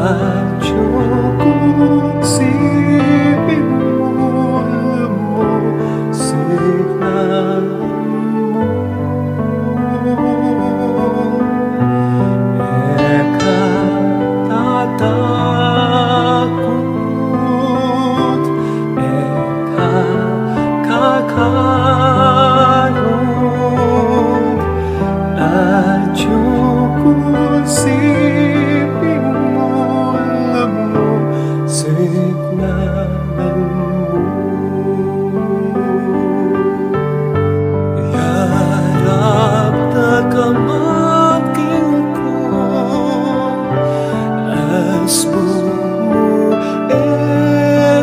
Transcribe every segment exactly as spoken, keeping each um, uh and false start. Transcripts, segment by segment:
Atiu ku siping mu, lumusiknan mu. E ka tatakut, e ka kakalung, atiu ku siping mu, lumusiknan mu. Yarap da ka man king ku, asbun mu e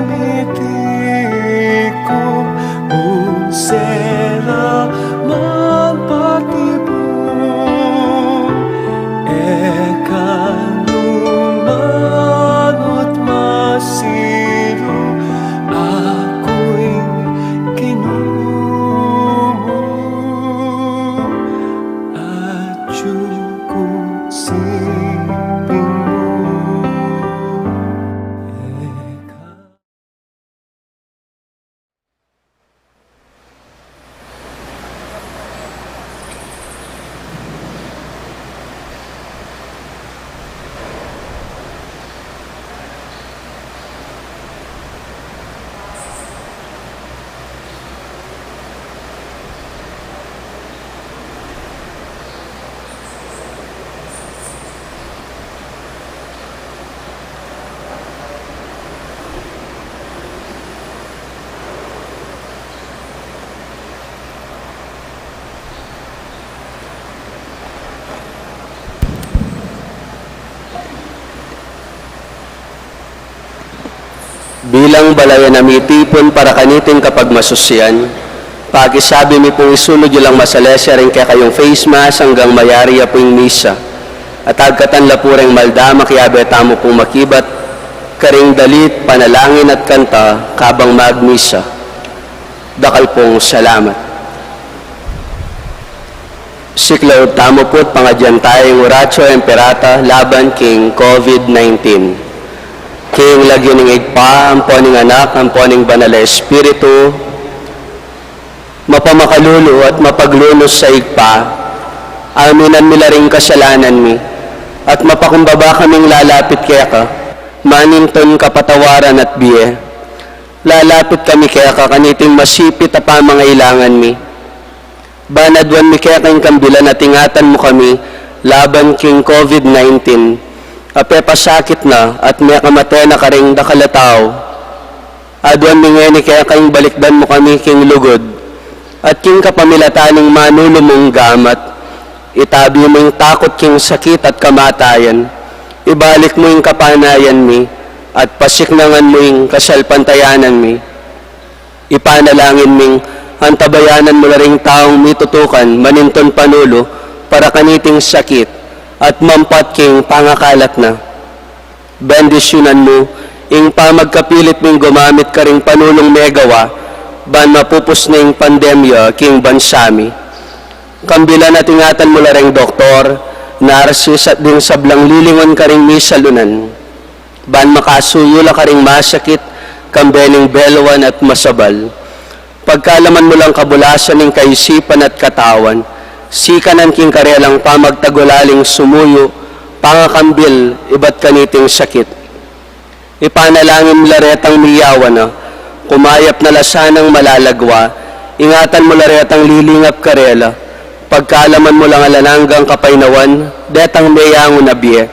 mitiku, nung sera man patibu, e ka lumanut masilu, aku ing Ginu mu, atiu ku siping mu. E ka Bilang balayan a mitipun para kaniting kapagmasusian, pakisabi mi pung isulud yu lang masalese ring kekayung face mask anggang mayari ya pu ing misa. At agkatan la pu reng malda, makiabe tamu pung makibat karing dalit, panalangin at kanta kabang magmisa. Dakal pung salamat. Siklaud tamu pu't pangadyan taya ing Oratio Imperata laban king COVID nineteen. King lagyu ning Ibpa, ampo ning Anak, ampo ning Banal a Espiritu. Mapamakalulu at mapaglunus a Ibpa, aminan mi la ring kasalanan mi, at mapakumbaba kaming lalapit keka, manintun kapatawaran at bie. Lalapit kami keka kaniting masipit a pamangailangan mi. Ban aduan mi keka ing kambilan at ingatan mu kami laban king COVID nineteen, a pepasakit na at mekamate na karing dakal a tau. Aduan mi ngeni keka ing balikdan mu kami king lugud, at king kapamilatan ning manulu mung gamat, itabi mu ing takut king sakit at kamatayan. Ibalik mu ing kapanayan mi, at pasiknangan mu ing kasalpantayanan mi. Ipanalangin ming antabayanan mu la ring taung mitutukan manintun panulu para kaniting sakit at mampat king pangakalat na. Bendisyunan mu ing pamagkapilit ming gumamit karing panulung megawa ban mapupus ne ing pandemya king bansa mi. Kambilan at ingatan mu la reng doktor, narsis at ding sablang lilingon karing misalunan, ban makasuyu la karing masakit, kambe ning beluan at masabal. Pagkalaman mu lang kabulasan ning kaisipan at katawan, sikanan king karelang pamagtagulaling sumuyu, pangakambil ibat kaniting sakit. Ipanalangin mu la retang miyawan na, kumayap na la sanang malalagwa, ingatan mu la retang lilingap karela, pagkalaman mu lang alang anggang kapaynawan detang meyangu na bie.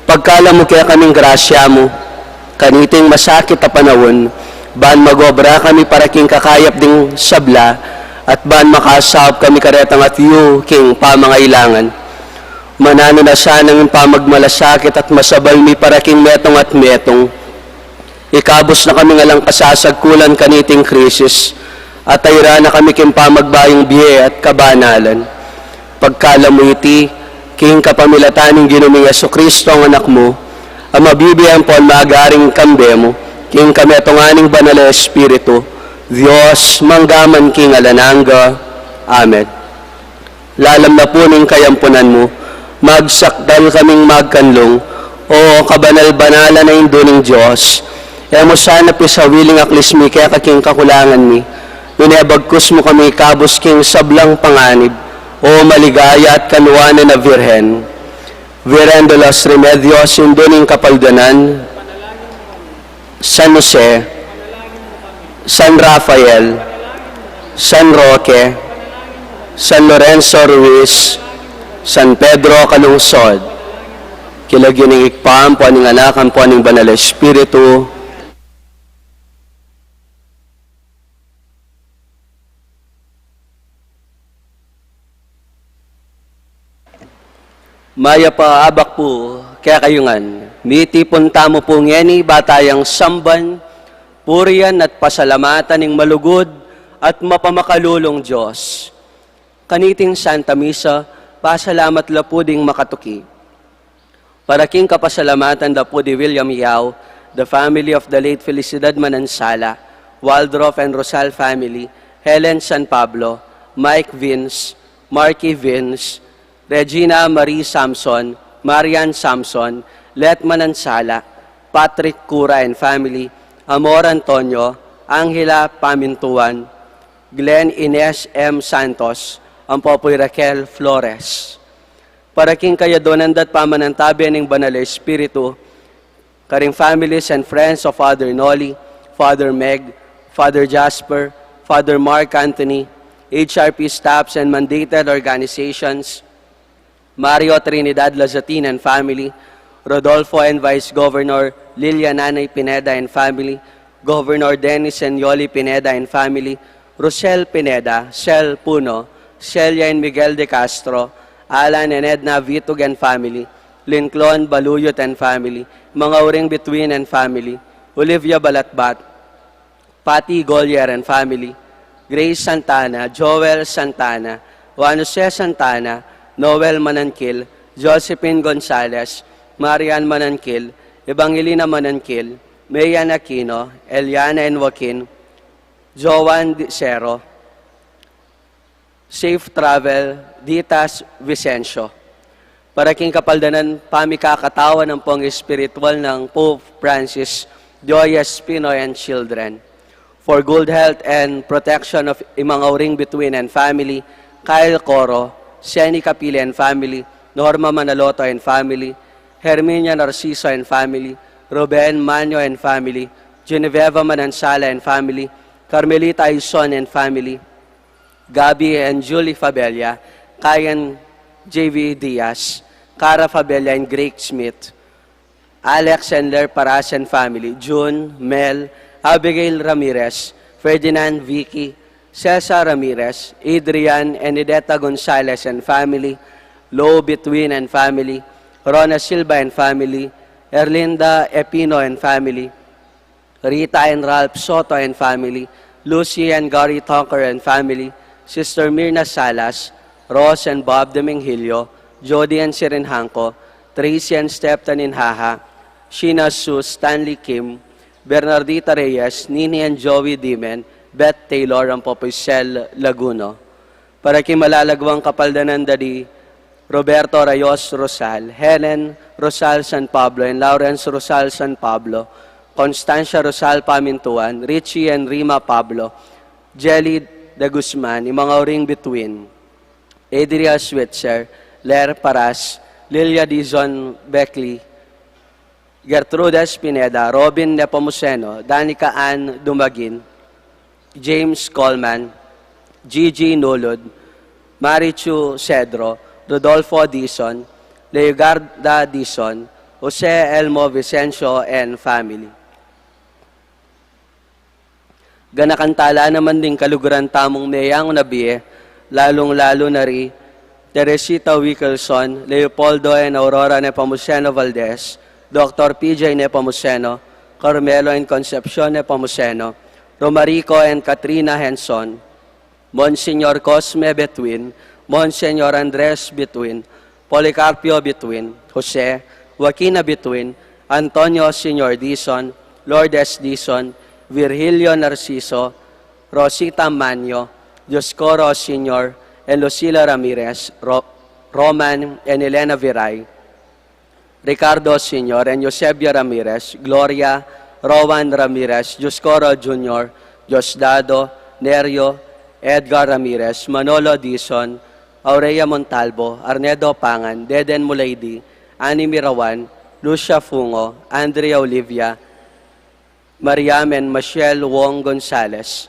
Pagkalam mu kekami ing grasya mu kaniting masakit a panaun, ban mag-obra kami para king kakayap ding sabla, at ban makasaup kami karetang atiu king pamangailangan. Mananu na sanang pamagmalasakit at masabal mi para king metung at metung. Ikabus na kaming alang kasasagkulan kaniting krisis, at ayran na kami king pamagbayung bie at kabanalan. Pagkalam mu iti, king kapamilatan ning Ginu ming Jesucristo a Anak mu, a mabibie ampon magaring kambe mu, king kametungan ning Banal a Espiritu, Dios, mangga man king alang angga. Amen. Lalam na pu ning kayampunan mu, magsakdal kaming magkanlung, O kabanal-banalan a Indu ning Dios, e mu sana pisawiling aklis mi keka king kakulangan mi, nune bagkus mu kami ikabus king sablang panganib, o maligaya at kanuanan a Virgen. Virgen de los Remedios, Indu ning Kapaldanan, San Jose, San Rafael, San Roque, San Lorenzo Ruiz, San Pedro Calungsod. King lagyu ning Ibpa, ampo ning Anak, ampo ning Banal a Espiritu. Mayap a abak pu kekayu ngan. Mitipun tamu pu ngeni, ba tayang samban, purian at pasalamatan ing malugud at mapamakalulung Dios. Kaniting Santa Misa, pasalamat la pu ding makatuki. Para king kapasalamatan da pu di William Yao, the family of the late Felicidad Manansala, Waldorf and Rosal family, Helen San Pablo, Mike Vince, Marky Vince, Regina Marie Samson, Marian Samson, Let Manansala, Patrick Cura and family, Amor Antonio, Angela Pamintuan, Glenn Ines M Santos, ampo pu i Raquel Flores. Para king kayadunan da't pamanantabe ning Banal a Espiritu, karing families and friends of Father Noli, Father Meg, Father Jasper, Father Mark Anthony, H R P staffs and mandated organizations, Mario Trinidad Lazatin and family, Rodolfo and Vice Governor Lilia Nanay Pineda and family, Governor Dennis and Yoli Pineda and family, Rosel Pineda, Sel Puno, Celia and Miguel de Castro, Alan and Edna Vitug and family, Lincoln Baluyot and family, Mangauring Bituin and family, Olivia Balatbat, Patty Golier and family, Grace Santana, Joel Santana, Juan Jose Santana, Noel Mananquil, Josephine Gonzalez, Marian Mananquil, Evangelina Mananquil, Mayan Aquino, Eliana and Joaquin, Joan Dicero, Safe Travel, Ditas Vicencio. Para king kapaldanan pamikakatawan ampong espiritual nang Pope Francis, Joyes Pinoy and children. For good health and protection of Imangauring Bituin and family, Kyle Coro, Seni Capile and family, Norma Manaloto and family, Herminia Narciso and family, Ruben Manyo and family, Genevieva Manansala and family, Carmelita Aison and family, Gabby and Julie Fabella, Kyan J V Diaz, Cara Fabella and Greg Smith, Alex and Ler Paras and family, June, Mel, Abigail Ramirez, Ferdinand, Vicky, Cesar Ramirez, Adrian and Ideta Gonzalez and family, Lo Between and family, Rona Silva and family, Erlinda Epino and family, Rita and Ralph Soto and family, Lucy and Gary Tonker and family, Sister Mirna Salas, Ross and Bob Demingilio, Jody and Sirin Hangco, Tracy and Steph Taninhaha, Sheena Su, Stanley Kim, Bernardita Reyes, Nini and Joey Dimen, Beth Taylor, ampo pu i Sel Laguno. Para king malalaguang kapaldanan da di Roberto Rayos Rosal, Helen Rosal San Pablo and Lawrence Rosal San Pablo, Constancia Rosal Pamintuan, Richie and Rima Pablo, Jelly de Guzman, Imangauring Between, Adria Switzer, Ler Paras, Lilia Dizon Beckley, Gertrudes Pineda, Robin Nepomuceno, Danica Ann Dumagin, James Coleman, Gigi Nulud, Marichu Cedro, Rodolfo Dizon, Leogarda Dizon, Jose Elmo Vicencio and family. Ganakan tala naman ding kaluguran tamung meyang na bie, lalung-lalu na ri Teresita Wickelson, Leopoldo and Aurora Nepomuceno Valdez, Doctor P J Nepomuceno, Carmelo and Concepcion Nepomuceno, Romarico and Katrina Henson, Monsignor Cosme Betwin, Monsignor Andres Betwin, Policarpio Betwin, Jose, Joaquina Betwin, Antonio Senior Dizon, Lourdes Dizon, Virgilio Narciso, Rosita Manyo, Dioscoro Senior, and Lucila Ramirez, Ro-, Roman, and Elena Viray. Ricardo Senior and Eusebio Ramirez, Gloria, Rowan Ramirez, Dioscoro Junior, Diosdado, Nerio, Edgar Ramirez, Manolo Dizon, Aurea Montalvo, Arnedo Pangan, Deden Mulaidi, Annie Mirawan, Lucia Fungo, Andrea Olivia, Mariam and Michelle Wong Gonzales,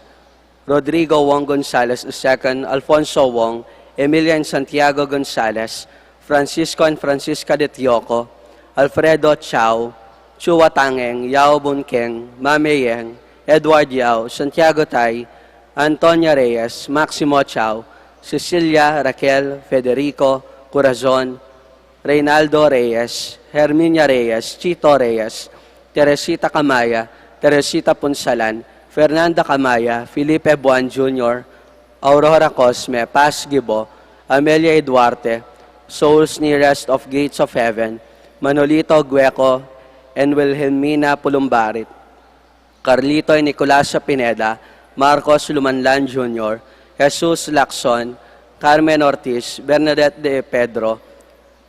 Rodrigo Wong Gonzales the second, Alfonso Wong, Emilia and Santiago Gonzales, Francisco and Francisca de Tioco, Alfredo Chao, Chua Tangeng, Yao Bunkeng, Mame Yeng, Edward Yao, Santiago Tai, Antonia Reyes, Maximo Chao, Cecilia, Raquel, Federico, Corazon, Reynaldo Reyes, Herminia Reyes, Chito Reyes, Teresita Camaya, Teresita Punsalan, Fernanda Camaya, Felipe Buan Junior, Aurora Cosme, Paz Gibo, Amelia Eduarte, Souls Nearest of Gates of Heaven, Manolito Gueco, and Wilhelmina Pulumbarit, Carlito and Nicolasa Pineda, Marcos Lumanlan Junior, Jesus Lacson, Carmen Ortiz, Bernadette de Pedro,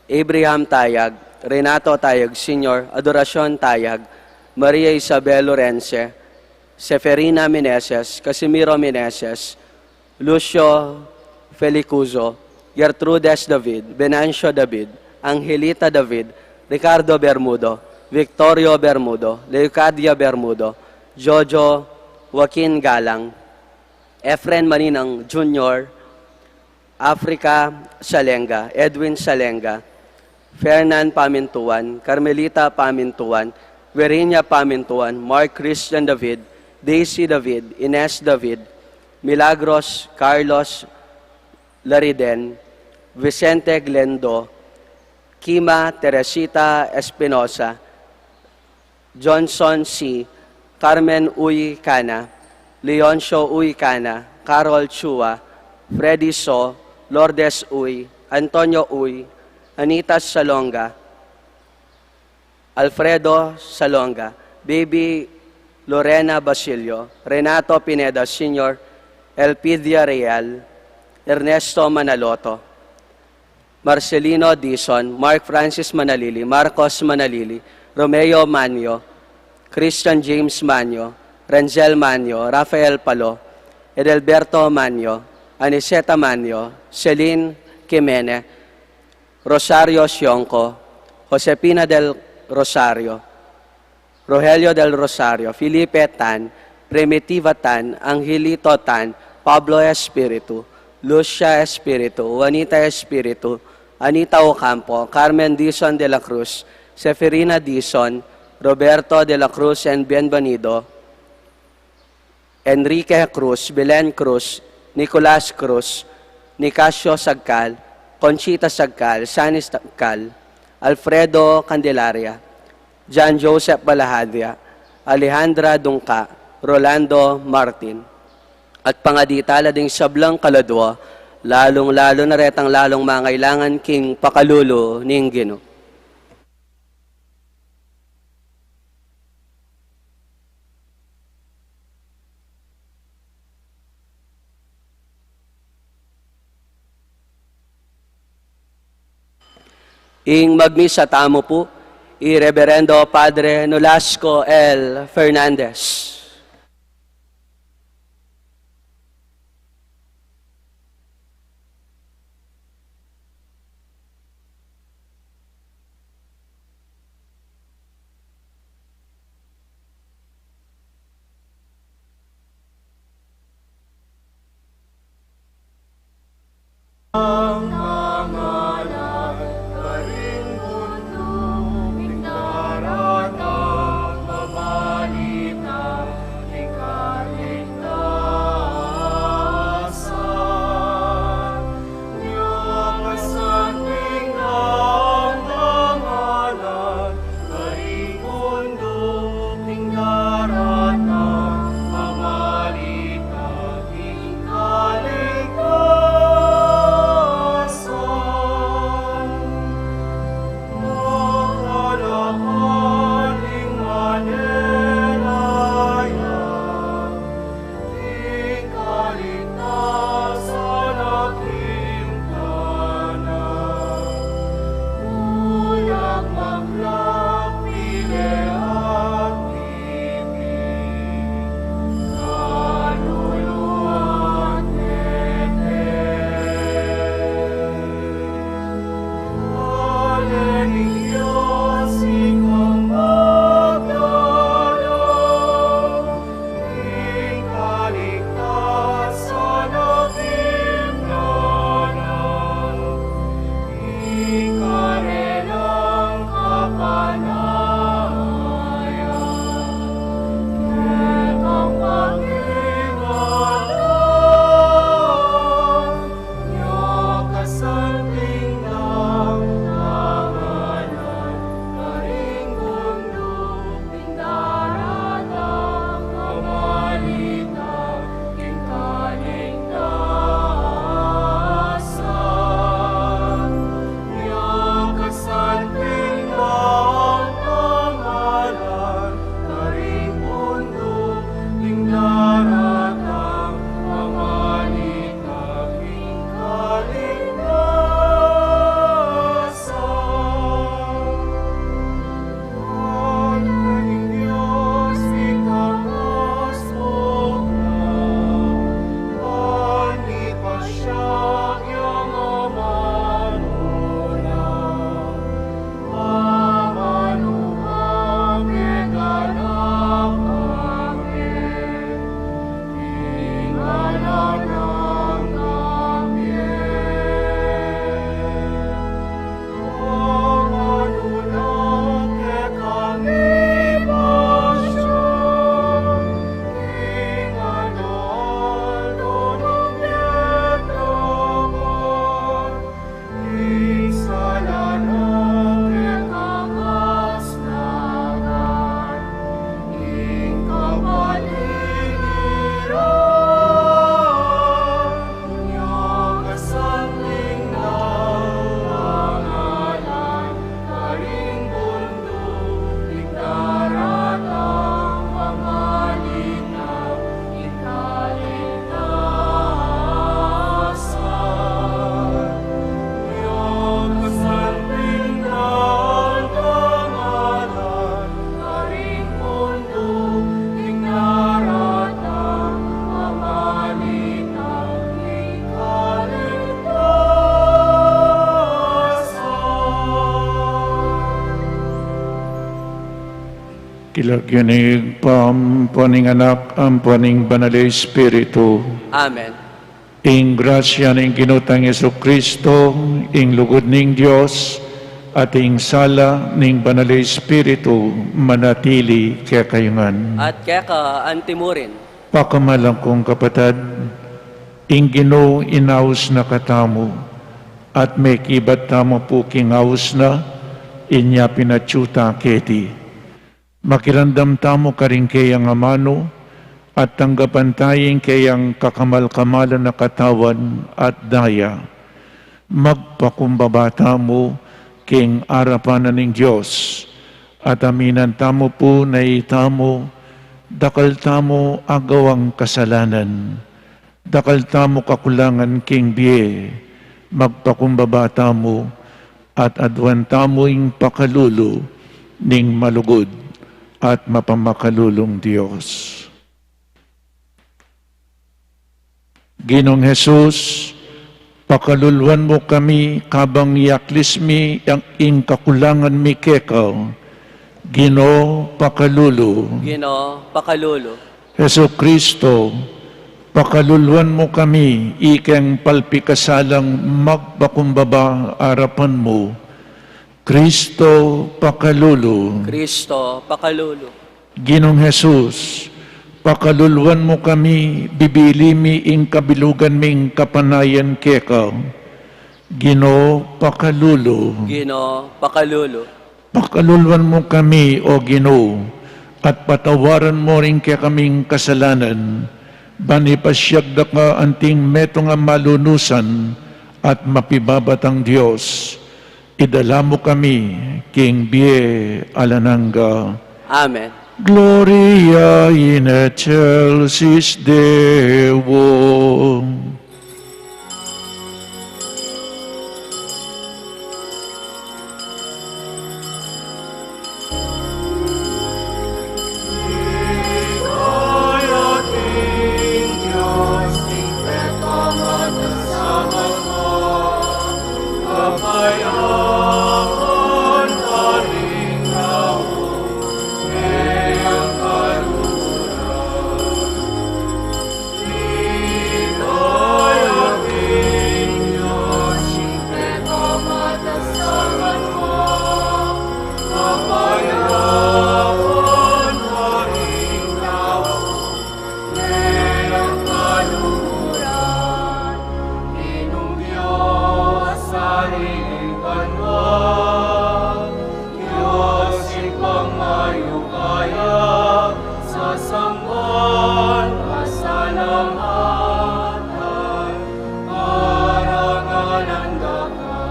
Abraham Tayag, Renato Tayag Senior, Adoracion Tayag, Maria Isabel Lorense, Seferina Meneses, Casimiro Meneses, Lucio Felicuzo, Gertrudes David, Venancio David, Angelita David, Ricardo Bermudo, Victorio Bermudo, Leucadia Bermudo, Jojo Joaquin Galang, Efren Maninang Junior, Africa Salenga, Edwin Salenga, Fernan Pamintuan, Carmelita Pamintuan, Verinia Pamintuan, Mark Christian David, Daisy David, Ines David, Milagros Carlos Lariden, Vicente Glendo, Kima Teresita Espinosa, Johnson C., Carmen Uy Cana, Leoncio Uy Cana, Carol Chua, Freddy So, Lourdes Uy, Antonio Uy, Anita Salonga, Alfredo Salonga, Baby Lorena Basilio, Renato Pineda Senior, Elpidia Real, Ernesto Manaloto, Marcelino Dizon, Mark Francis Manalili, Marcos Manalili, Romeo Manyo, Christian James Manyo, Renzel Manyo, Rafael Palo, Edelberto Manyo, Aniceta Manyo, Celine Quimene, Rosario Sionco, Josefina del Rosario, Rogelio del Rosario, Felipe Tan, Primitiva Tan, Angelito Tan, Pablo Espiritu, Lucia Espiritu, Juanita Espiritu, Anita Ocampo, Carmen Dizon de la Cruz, Seferina Dizon, Roberto de la Cruz and Bienvenido, Enrique Cruz, Belen Cruz, Nicolas Cruz, Nicasio Sagcal, Conchita Sagcal, Sani Sagcal, Alfredo Candelaria, John Joseph Balahadia, Alejandra Dungca, Rolando Martin, at pangadi tala ding sablang kaladua, lalung-lalu na retang lalung mangailangan king pakalulu ning Ginu. Ing magmisa tamu pu, i Reverendo Padre Nolasco L. Fernandez. King lagyu ning Ibpa, ampo ning Anak, ampo ning Banal a Espiritu. Amen. Ing grasya ning Ginu tang Jesucristo, ing lugud ning Dios, at ing sala ning Banal a Espiritu manatili kekayu ngan. At keka antimurin. Pakamalan kung kapatad, ing Ginu inaus na katamu, at mekibat tamu pu king aus na, inya pinatyu ta keti. Makiramdam tamu karing keyang amanu, at tanggapan ta ing keyang kakamal-kamalan a katawan at daya. Magpakumbaba tamu king arapan na ning Dios, at aminan tamu pu na itamu, dakal tamu agawang kasalanan. Dakal tamu kakulangan king bie, magpakumbaba tamu, at aduan tamu ing pakalulu ning malugud at mapamakalulung Dios. Ginung Jesus, pakaluluan mu kami kabang yaklis mi ing, ing kakulangan mi keka. Ginu, pakalulu. Ginu, pakalulu. Jesucristo, pakaluluan mu kami, ikeng palpikasalang magpakumbaba arapan mu. Cristo, pakalulu. Cristo, pakalulu. Ginung Jesus, pakaluluan mu kami, bibili mi ing kabilugan ming kapanayan keka. Ginu, pakalulu. Ginu, pakalulu. Pakaluluan mu kami, O Ginu, at patawaran mu ring kekaming kasalanan, ban ipasyag da ka anting metung a malunusan at mapibabatang Dios. Idala mu kami king bie alang angga. Amen. Gloria in excelsis Deo. Dios ing pangayugaya, sasamban, pasalamatan, parangalan da ka.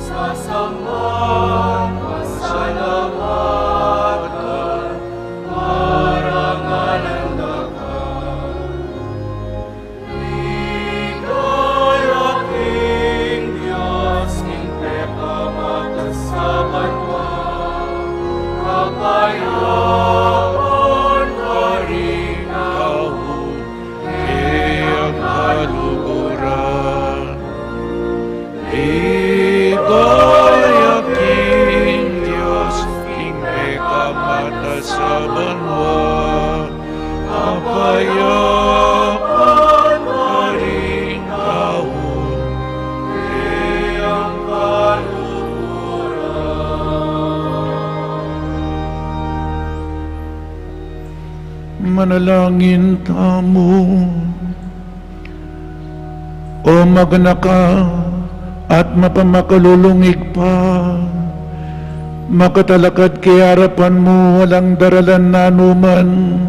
Sasamban, pasalamatan, parangalan da ka. Ligaya king Dios king pekamatas a banua, kapayapan karing tau keyang kaluguran. Ligaya king Dios king pekamatas a banua, kapayapan karing tau keyang kaluguran. Manalangin tamu. O maganaka at mapamakalulung Ibpa, makatalakad ke arapan mu alang daralan na numan,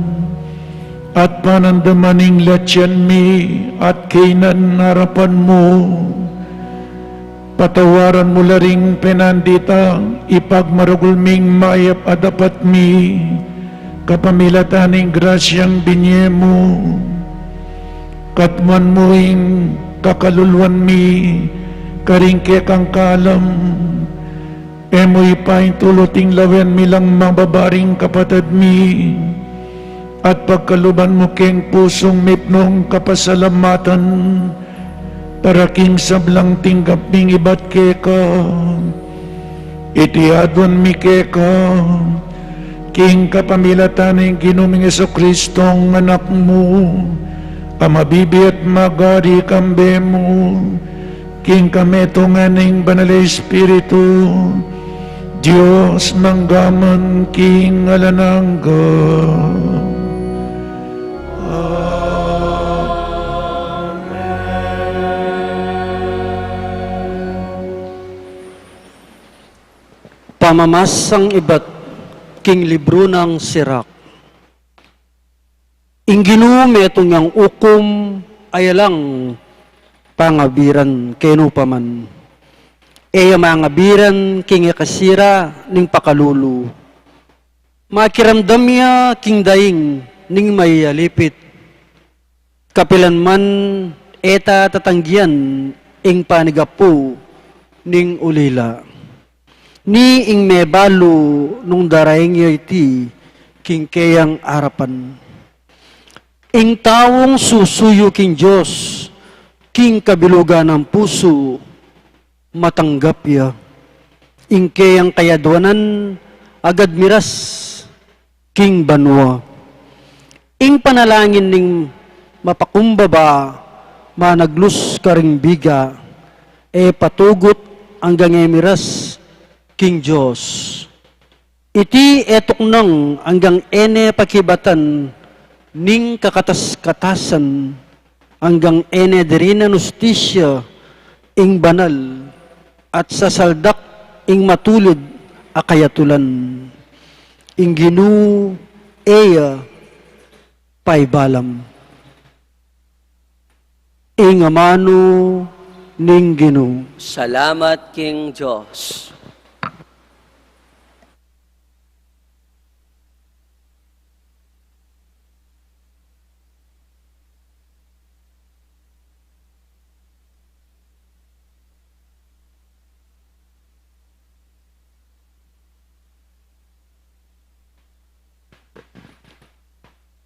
at panandaman ing latyan mi at kaynan arapan mu. Patawaran mu la ring penandit a ipagmaragul ming mayap a dapat mi, kapamilatan ning grasyang binie mu. Katmuan mu ing kakaluluan mi karing kekang kalam, e mu ipaintulut ing lawen mi lang mababa ring kapatad mi, at pagkaluban mu keng pusung mipnung kapasalamatan, para king sablang tinggap ming ibat keka. Iti aduan mi keka, King kapamilatan ning Ginu ming Jesucristo, Anak mu, a mabibie at magari kambe mu, king kametungan ning Banal a Espiritu, Dios mangga man king alang angga. Pamamasang ibat king libru nang Sirak. Ing Ginu metung yang ukum, a alang pangabiran kenu pa man. E ya mangabiran king ekasi ra ning pakalulu. Makiramdam ya king daing ning mayayalipit. Kapilan man e ta tatanggian ing panigapu ning ulila, ni ing mebalu nung daraing ya iti king keyang arapan. Ing taung susuyu king Dios king kabilugan nang pusu, matanggap ya. Ing keyang kayadwanan agad miras king banua. Ing panalangin ning mapakumbaba managlus karing biga, e patugut anggang e miras king Dios. Iti e tuknang anggang e ne pakibatan ning kakatas-katasan, anggang e ne dirinan ustisya ing banal at sasaldak ing matulid a kayatulan. Ing Ginu e ya paibalam. Ing amanu ning Ginu. Salamat king Dios.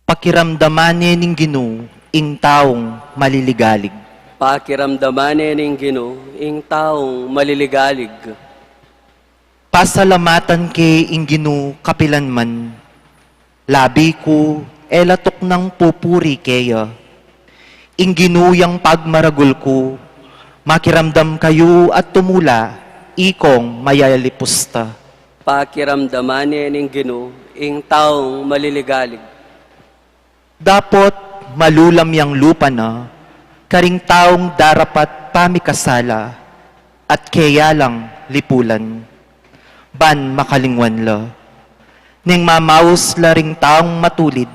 Pakiramdaman ne ning Ginu ing taung maliligalig. Pakiramdaman ne ning Ginu ing taung maliligalig. Pasalamatan ke ing Ginu kapilan man. Labi ku e la tuknang pupuri keya. Ing Ginu yang pagmaragul ku, makiramdam kayu at tumula, ikong mayayalipusta. Pakiramdaman ne ning Ginu ing taung maliligalig. Dapot malulam yang lupa na karing taung darapat pamikasala at keya lang lipulan, ban makalingwan la. Ning mamaus la ring taung matulid,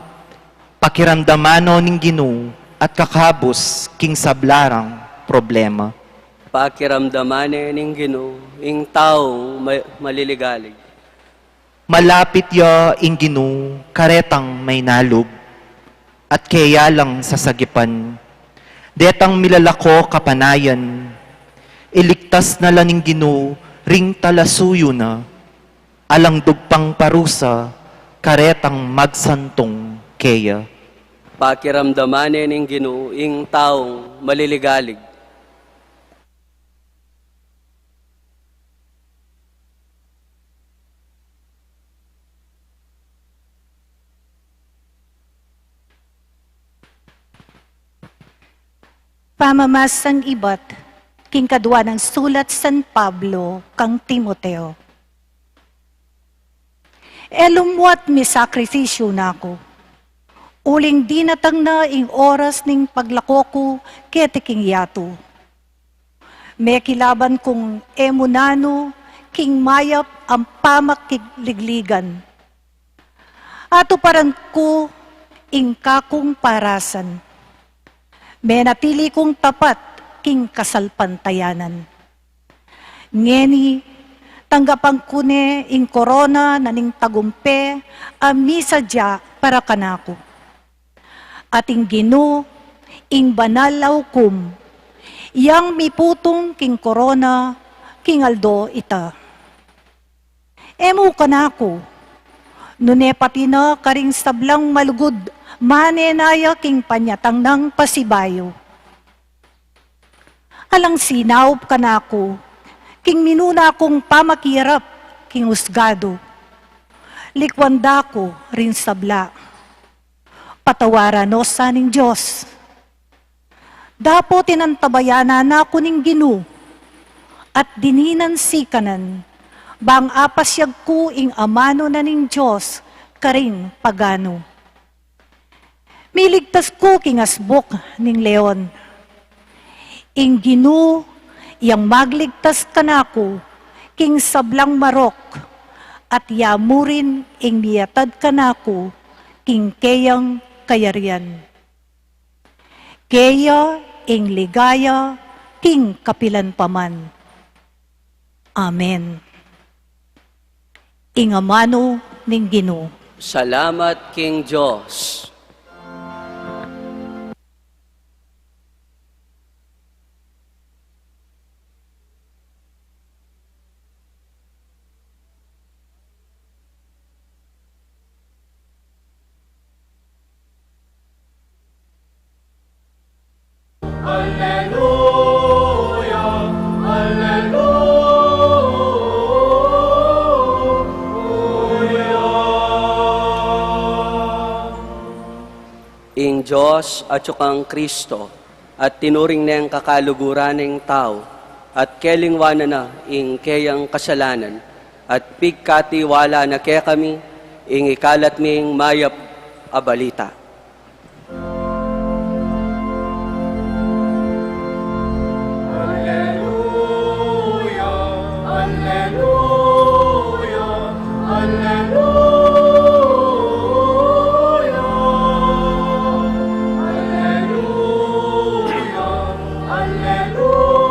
pakiramdaman no ning Ginu at kakabus king sabla rang problema. Pakiramdaman ne ning Ginu ing taung ma-, maliligalig. Malapit ya ing Ginu karetang mainalub, at keya lang sasagipan. Detang milalako kapanayan, iligtas na la ning Ginu ring talasuyu na, alang dugpang parusa karetang magsantung keya. Pakiramdaman ne ning Ginu ing taung maliligalig. Pamamasang ibat king kadua nang sulat San Pablo kang Timoteo. E lumuat misakrifisyu na ku, uling dinatang na ing oras ning paglako ku keti king yatu. Mekilaban kung e mu nanu king mayap a pamakigligligan. Atuparan ku ing kakung parasan. Menatili kung tapat king kasalpantayanan. Ngeni, tanggapan ku ne ing korona na ning tagumpe a misadya para kanaku. At ing Ginu, ing banal a ukum, yang miputung king korona king aldo ita. E mu kanaku, nune pati na karing sablang malugud, mane na ya king panyatang nang pasibayu. Alang sinaup kanaku king minuna kung pamakirap king usgadu. Likwan da ku ring sabla. Patawaran no sa ning Dios. Dapot inantabayanan na ku ning Ginu, at dininan sikanan, bang apasyag ku ing amanu na ning Dios karing paganu. Miligtas ku king asbuk ning leon. Ing Ginu yang magligtas kanaku king sablang marok, at ya mu rin ing miatad kanaku king keyang kayarian. Keya ing ligaya king kapilan pa man. Amen. Ing amanu ning Ginu. Salamat king Dios. Alleluia, alleluia. Ing Dios atyu kang Kristo, at tinuring neng kakaluguran ing tau, at kelingwanan na ing keyang kasalanan, at pigkatiwala na kekami ing ikalat ming mayap a balita. Alleluia, alleluia, alleluia, alleluia,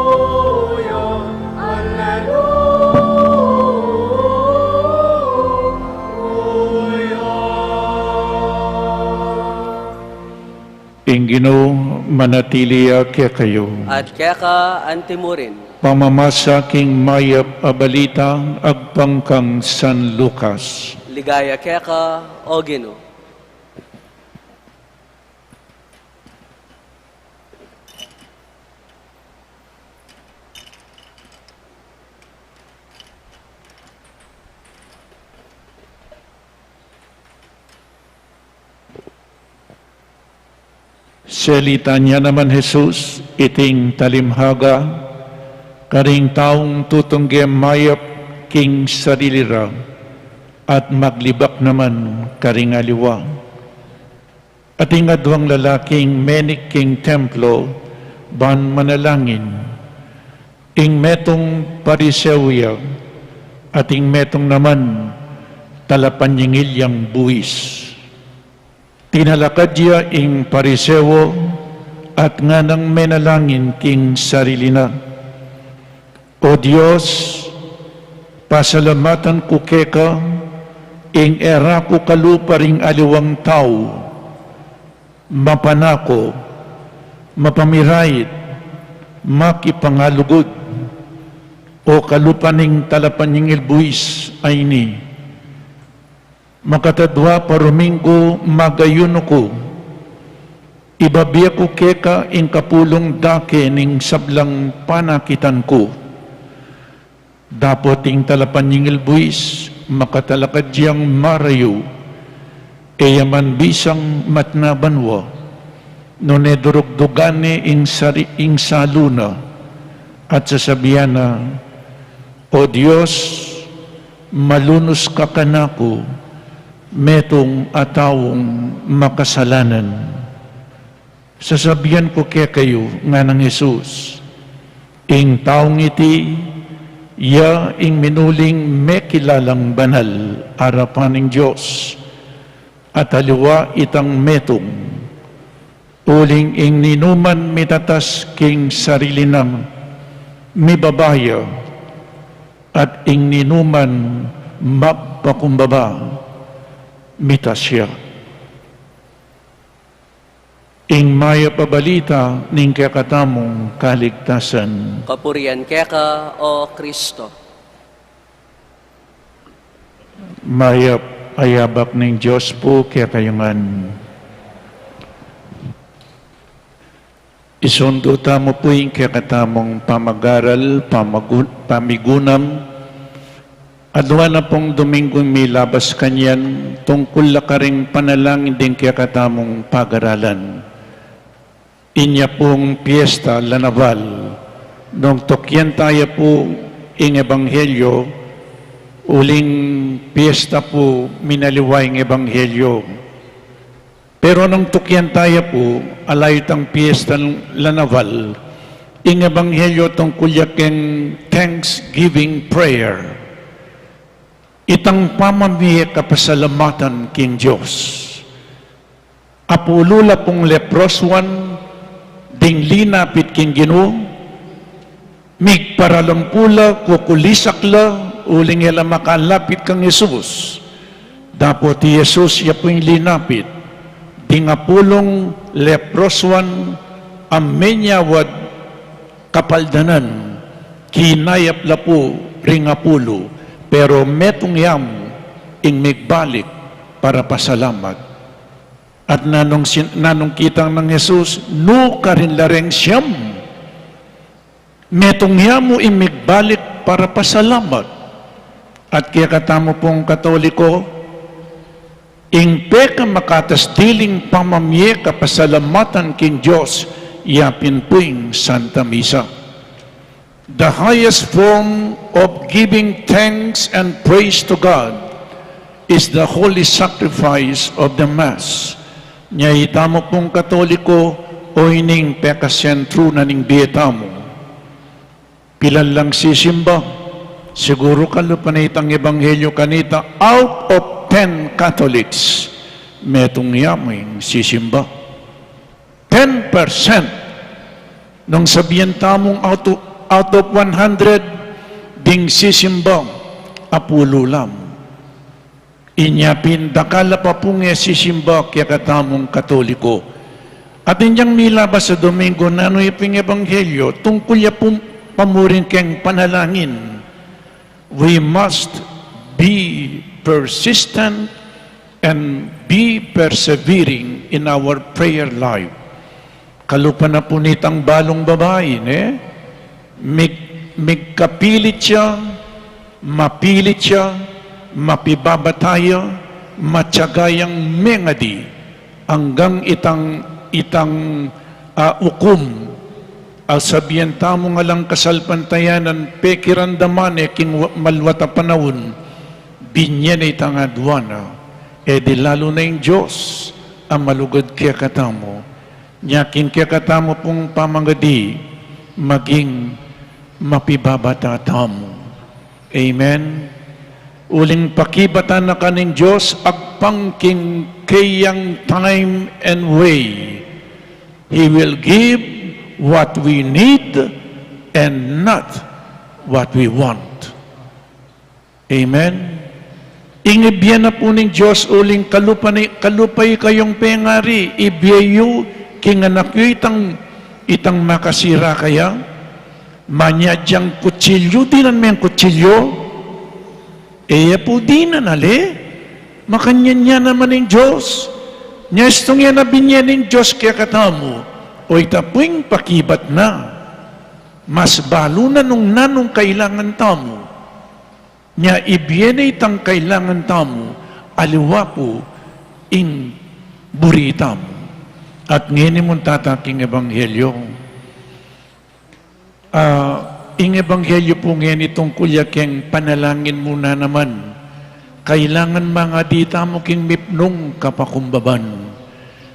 alleluia, alleluia. Ing Ginu manatili ya kekayu. At keka anti mu rin. Pamamasa king mayap a balita agpang kang San Lucas. Ligaya keka, O Ginu. Salitan ya naman Jesus iting talimhaga karing taung tutungge mayap king sarili ra at maglibak naman karing aliwa. Ating aduang lalaking menik king templo ban manalangin. Ing metung Pariseo ya, at ing metung naman talapanyingil yang buis. Tinalakad ya ing Pariseo at nganang menalangin king sarili na, "O Dios, pasalamatan ku keka ing e ra ku kalupa ring aliwang tau, mapanako, mapamirait, makipangalugud, o kalupa ning talapanyingil buis a ini. Makatadua pa Ruminggu magayunu ku, ibabie ku keka ing kapulung dake ning sablang panakitan ku." Dapot ing talapanyingil buis, makatalakad yang marayu, e ya man bisang matna banua, nune durugdugan ne ing sari-, ing salu na, at sasabian na, "O Dios, malunus ka kanaku, metung a taung makasalanan." "Sasabian ku kekayu," nganang Jesus, "ing taung iti, ya ing minuling mekilalang banal arapan ning Dios, at aliwa itang metung, uling ing ninuman mitatas king sarili nang mibaba ya, at ing ninuman magpakumbaba, mitas ya." Ing mayap a balita ning kekatamung kaligtasan. Kapurian keka, O Kristo. Mayap a yabak ning Dios pu kekayu ngan. Isundu tamu pu ing kekatamung pamagaral, pamagu-, pamigunam, Adwa na pung Domingo ing milabas kanyan, tungkul la karing panalangin ding kekatamung pagaralan. Inya pung piyesta la naval, nung tukian taya pu ing ebanghelyo, uling piyesta pu minaliwa ing ebanghelyo. Pero nung tukian taya pu, ala itang piyesta la naval, ing ebanghelyo tungkul ya keng Thanksgiving prayer. Itang pamamie kapasalamatan king Dios. Apulu la pung leprosuan ding linapit king Ginu, migparalampu la, kukulisak la, uling e la makalapit kang Jesus. Dapot i Jesus ya pu ing linapit ding apulung leprosuan a menyawad kapaldanan, kinayap la pu ring apulu, pero metung ya mu ing migbalik para pasalamat. At nanung sin-, nanung kitang nang Jesus, nukarin la reng siyam. Metung ya mu ing migbalik para pasalamat. At kekatamu pung Katoliko, ing pekamakataas diling pamamie kapasalamatan king Dios, ya pin pu ing Santa Misa. The highest form of giving thanks and praise to God is the holy sacrifice of the Mass. Nya itamu pung Katoliko, o ining pekasentru na ning bie tamu. Pilan lang sisimba? Siguru kalupa na itang ebanghelyo kanita, out of ten Catholics, metung ya mu ing sisimba. Ten percent. Nung sabian tamung out of, out of one hundred, ding sisimba, apulu la mu. Inya pin dakal a pa pung e sisimba kekatamung Katoliko. At inyang milabas a Domingo, nanu ya pung ebanghelyo, tungkul ya pung pamurin keng panalangin. We must be persistent and be persevering in our prayer life. Kalupa na pu nitang balung babai, ne? Mig-, migkapilit ya, mapilit ya, mapibabata ya, matiaga yang mengadi, anggang itang, itang, ah, ukum, a sabian tamung alang kasalpantayanan, pekiramdaman ne king wa-, maluat a panaun, binye ne itang aduan na, e di lalu na ing Dios a malugud kekatamu. Nya king kekatamu pung pamangadi, maging mapibabata tamu. Amen. Uling pakibatan na ka ning Dios agpang king keyang time and way. He will give what we need and not what we want. Amen. Ing ibie na pu ning Dios uling kalupa ni, kalupa ikayung pengari, ibie yu king anak yu itang, itang makasira kaya. Manyad yang kutsilyu, dinan meng kutsilyu. E ya pu dinan, ale? Makanyan ya naman ing Dios. Nya istung ya na binye ning Dios kekatamu, o ita pu ing pakibat na. Mas balu na nung nanung kailangan tamu. Nya ibie na itang kailangan tamu, aliwa pu ing buri tamu. At ngeni mu tata king ebanghelyo. Ah, ing ebanghelyo pu ngeni tungkul ya keng panalangin mu na naman. Kailangan mangadi tamu king mipnung kapakumbaban.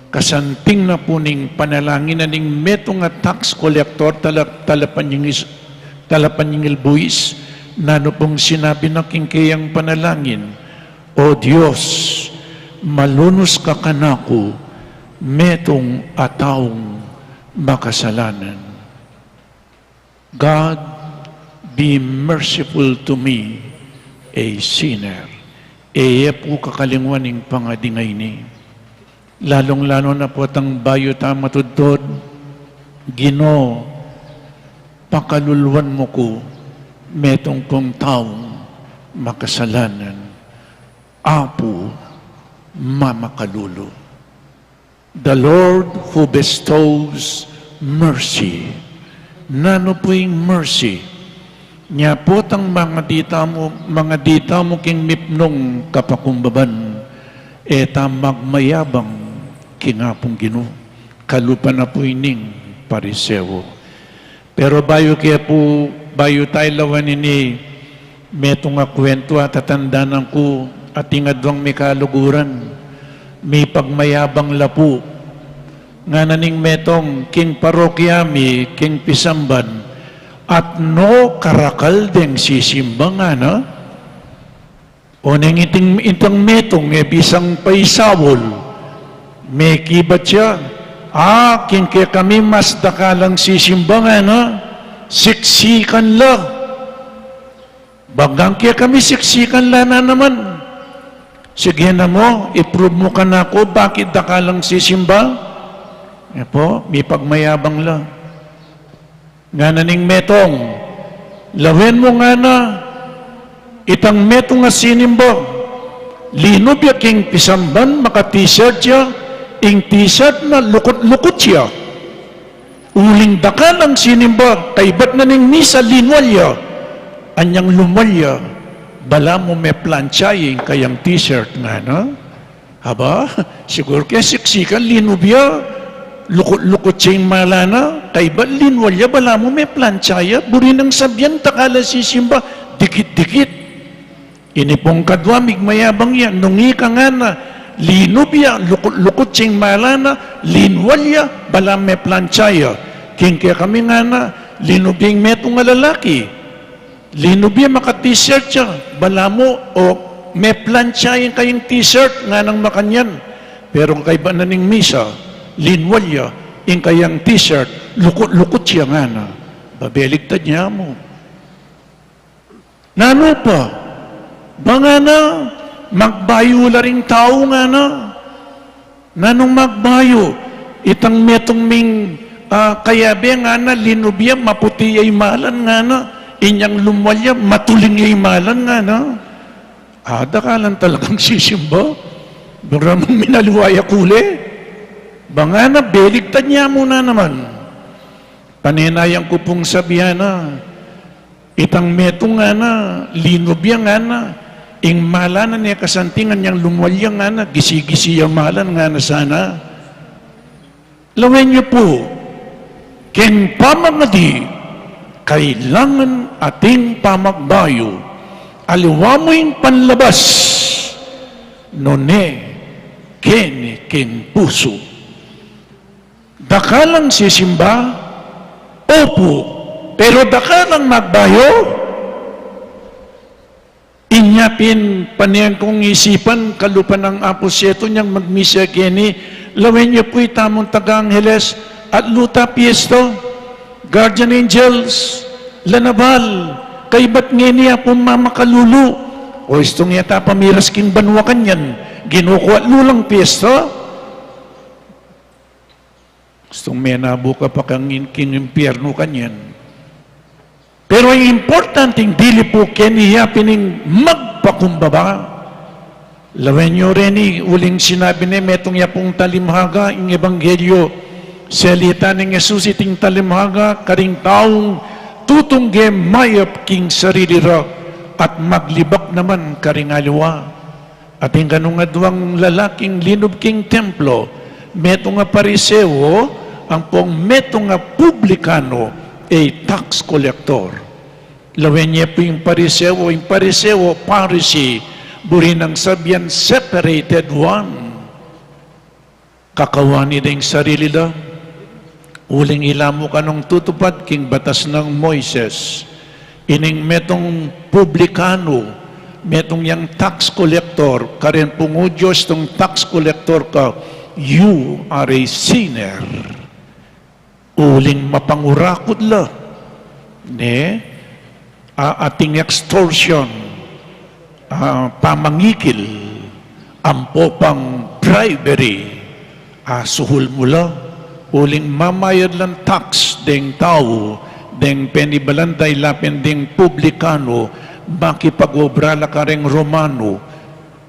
Kasanting na pu ning panalangin na ning metung a tax collector, tala-, talapanyingis-, talapanyingil buis, nanu pung sinabi na king keyang panalangin, "O Dios, malunus ka kanaku, metung a taung makasalanan." God, be merciful to me, a sinner. E ye pu kakalingwan ing pangadi ngeni. Lalung-lalu na pu itang bayu ta matudtud, Ginu, pakaluluan mu ku, metung kung taung makasalanan. Apu, mamakalulu. The Lord who bestows mercy. Nanu pu ing mercy? Nya pu tang mangadi tamu, mangadi tamu king mipnung kapakumbaban, e ta magmayabang king Apung Ginu, kalupa na pu ining Pariseo. Pero bayu ke pu, bayu tayu lawen ini, metung a kuwentu a tatandanan ku, ating adwang mikaluguran, mipagmayabang la pu. Ngana ning metung, king parokya mi, king pisamban, atnu karakal deng sisimba ngana. O neng iting, itang metung, e bisang paisaul, mekibat ya, a, king kekami mas dakalang sisimba ngana, siksikan la. Banggang kekami siksikan la na naman. Sige na mu, i-prove mu kanaku bakit dakalang sisimba. E pu, mipagmayabang la. Ngana ning metung, lawen mu ngana, itang metung a sinimba, linub ya king pisamban, maka-t-shirt ya, ing t-shirt na lukut-lukut ya. Uling dakalang sinimba, kaybat na ning misa linwal ya. Anyang lumwal ya, balamu meplantsa ya ing kayang t-shirt ngana. Aba, siguru ke siksikan, linub ya, lukut-lukut ya ing mala na, kaybat linwal ya, balamu meplantsa ya, buri nang sabian dakalang sisimba, dikit-dikit. Ini pung kadwa, migmayabang ya, nung ika ngana, linub ya, lukut-lukut ya ing mala na, linwal ya, balamu meplantsa ya. King kekami ngana, linub ya ing metung a lalaki. Linub ya, maka-t-shirt ya, balamu, o meplantsa ya ing kayang t-shirt, nganang makanyan. Pero kaybat na ning misa, linwal ya, ing kayang t-shirt, lukut-lukut ya ngana. Babeligtad ya mu. Nanu pa? Ba ngana, magbayu la ring tau ngana. Nanung magbayu? Itang metung ming, ah, kayabe ngana, linub ya, maputi ya ing malan ngana. Inyang lumwal ya, matuling ya ing malan ngana. A, dakalan talagang sisimba. Bura mung minaliwa ya kule. Ba ngana, beligtad ya mu na naman. Panenayan ku pung sabian na, itang metung ngana, linub ya ngana, ing malan na ne kasantingan yang lumwal ya ngana, gisi-gisi ya malan ngana sana. Lawen yu pu, keng pamangadi, kailangan ating pamagbayu, aliwa mu ing panlabas, nune, keni keng pusu. Dakalang sisimba? Opu. Pero dakalang magbayu? Inya pin paneng kung isipan, kalupa nang Apo Setu nyang magmisa keni, lawen yu pu itamung taga Angeles, atlu ta piyesta, guardian angels, la nabal, kaybat ngeni Apung mamakalulu, o istung ya ta pamiras king banua kanyan, Ginu ku, atlu lang piyesta. Gustung menabu ka pa kang in-, king impyernu kanyan. Pero ing importanting dili pu keni ya pin ing magpakumbaba. Lawen yu reni, uling sinabi ne, metung ya pung talimhaga, ing ebanghelyo, selita neng Jesus iting talimhaga karing taung tutungge mayap king sarili ra at maglibak naman karing aliwa. Ating kanung adwang lalaking linub king templo, metung a Pariseo, ampong metung a publikano, a tax collector. Lawen ye pu ing Pariseo, ing Pariseo, Pharisee, buri nang sabian separated one. Kakawani da ing sarili da, uling ila mu kanung tutupad king batas nang Moises. Ining metung publikano, metung yang tax collector, karin pung Hudyo, istung tax collector ka, you are a sinner. Uling mapangurakut la, ne, a, ating extortion, a, pamangikil, ampo pang bribery, a, suhul mu la, uling mamayad lang tax deng tau, deng penibalan da ila pin ding publikano, makipag-obra la kareng Romano,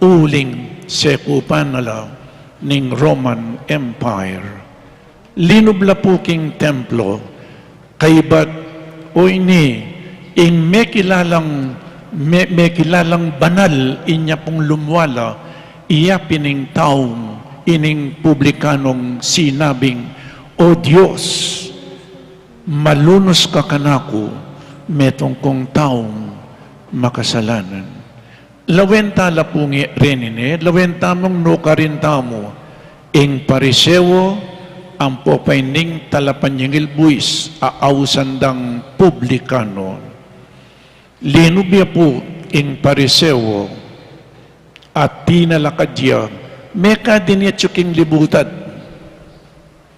uling sekupan na la ning Roman Empire. Linub la pu king templo, kaybat, o ini, Ing mekilalang, me-, mekilalang banal inya pung lumwala, iya pin ing taung ining publikanong sinabing, "O Dios, malunus ka kanaku, metung kung taung makasalanan." Lawen ta la pu nge reni ne, lawen ta mung nukarin tamu, ing Pariseo ampo pa ining talapanyingil buis a ausan dang publikano. Linub ya pu ing Pariseo at tinalakad ya, mekad ini atyu king libutad.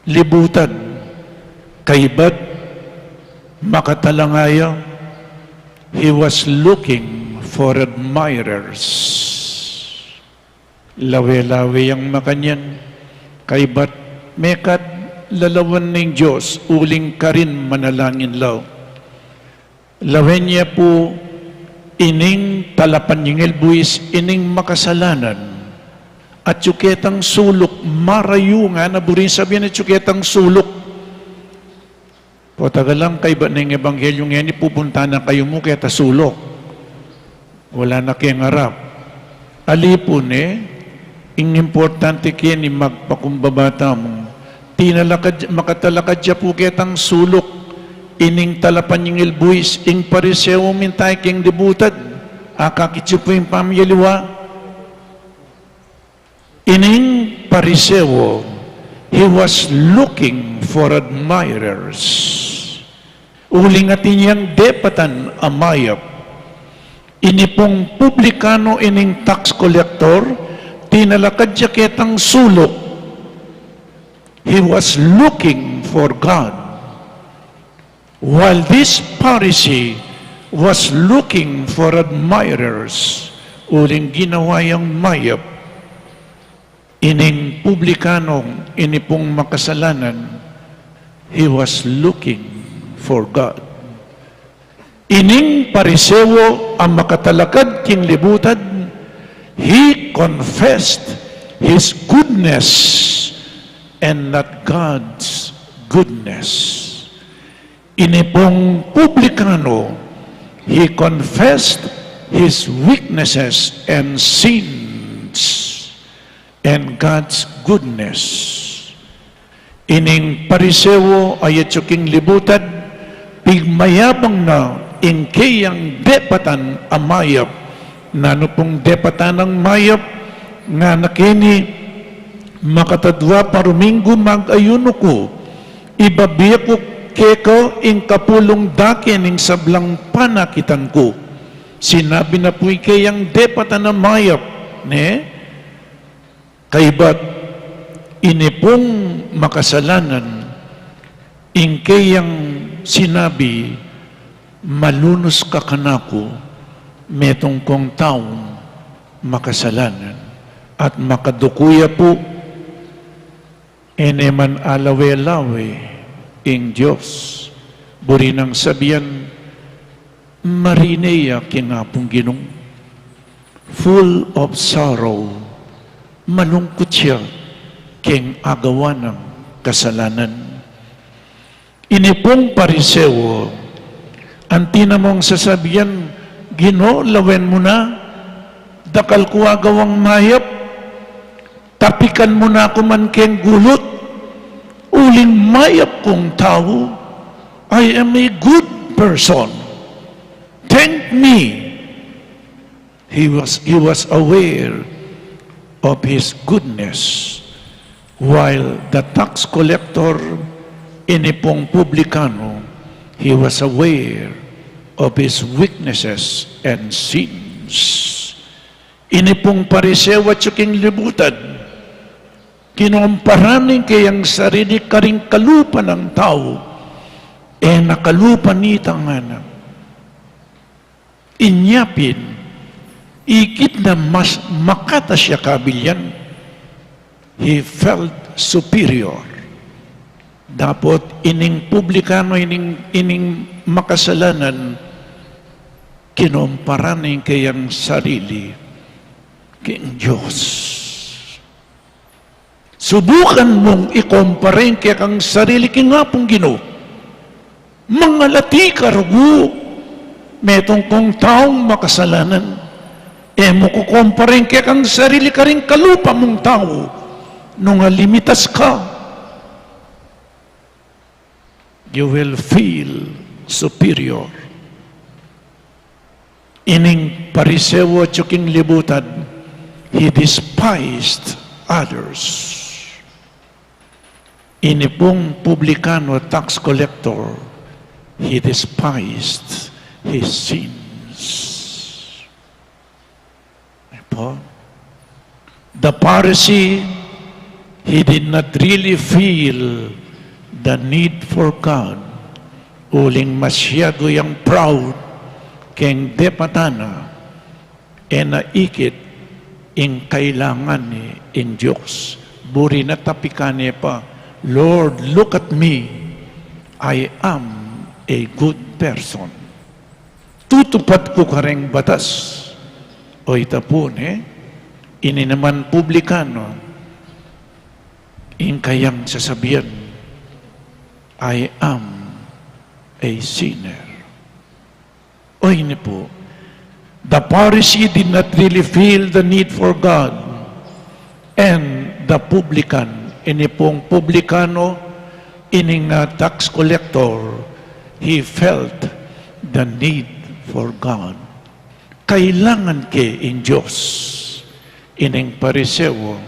Libutad, kaybat makatalanga ya, he was looking for admirers. Lawe-lawe yang makanyan, kaybat mekad lalawan ning Dios uling karin manalangin la. Lawen ya pu ining talapanyingil buis, ining makasalanan. Atyu ketang suluk, marayu ngana, buring sabian atyu ketang suluk. Potagalan, kaybat ning ebanghelyu ngeni, pupunta na kayu mu keta suluk. Wala na keng arap. Ali pu ne, ing importante keni magpakumbaba tamu. Tinalakad, makatalakad ya pu ketang suluk, ining talapanyingil buis, ing Pariseo minta ya keng libutad. Akakit yu pu ing pamiyaliwa. Ining Pariseo, he was looking for admirers. Uling atin yang depatan a mayap. Ini pung publikano, ining tax collector, tinalakad ya ketang suluk. He was looking for God. While this Pharisee was looking for admirers, uling ginawa yang mayap, ining publikanong, ini pung makasalanan, he was looking for God. Ining Pariseo a makatalakad king libutad, he confessed his goodness and not God's goodness. Ini pung publikano, he confessed his weaknesses and sins and God's goodness. Ining Pariseo a atyu king libutad, pigmayabang na ing keyang depatan a mayap. Nanu pung depatan a mayap? Ngana keni, makatadwa pa Ruminggu mag-ayunu ku, ibabie ku keka ing kapulung dake ning sablang panakitan ku. Sinabi na pu ing keyang depatan a mayap, ne? Kaybat ini pung makasalanan, ing keyang sinabi, malunus ka kanaku, metung kung taung makasalanan. At makaduku ya pu, e ne man alawe-lawe ing Dios. Buri nang sabian, marine ya king Apung Ginu. Full of sorrow, malungkut ya king agawa nang kasalanan. Ini pung Pariseo, anti na mung sasabian, Ginu, lawen mu na, dakal ku agawang mayap, tapikan mu na ku man keng gulut, uling mayap kung tau, I am a good person. Thank me. He was, he was aware of his goodness, while the tax collector, ini pung publikano, he was aware of his weaknesses and sins. Ini pung Pariseo atyu king libutad, kinompara ne ing keyang sarili karing kalupa nang tau, e na kalupa nita ngana. Inya pin, ikit na mas makatas ya kabil yan, he felt superior. Dapot ining publikano, ining, ining makasalanan, kinompara ne ing keyang sarili king Dios. Subukan mung ikompara ing kekang sarili king Apung Ginu. Mangalati ka rugu. Metung kung taung makasalanan, e mu kukumpara ing kekang sarili karing kalupa mung tau, nung alimitas ka, you will feel superior. Ining Pariseo atyu king libutan, he despised others. Ini pung publikano, tax collector, he despised his sins. Apo? The Pharisee, he did not really feel the need for God. Uling masyadu yang proud keng depatan na, e na ikit ing kailangan ne ing Dios. Buri na tapikan ne pa, "Lord, look at me. I am a good person. Tutupad ku kareng batas." O ita pu ne, ini naman publikano, ing kayang sasabian, "I am a sinner." O ini pu, the Pharisee did not really feel the need for God, and the publican, ini pung publikano, ining, ah, tax collector, he felt the need for God. Kailangan ke ing Dios. Ining Pariseo,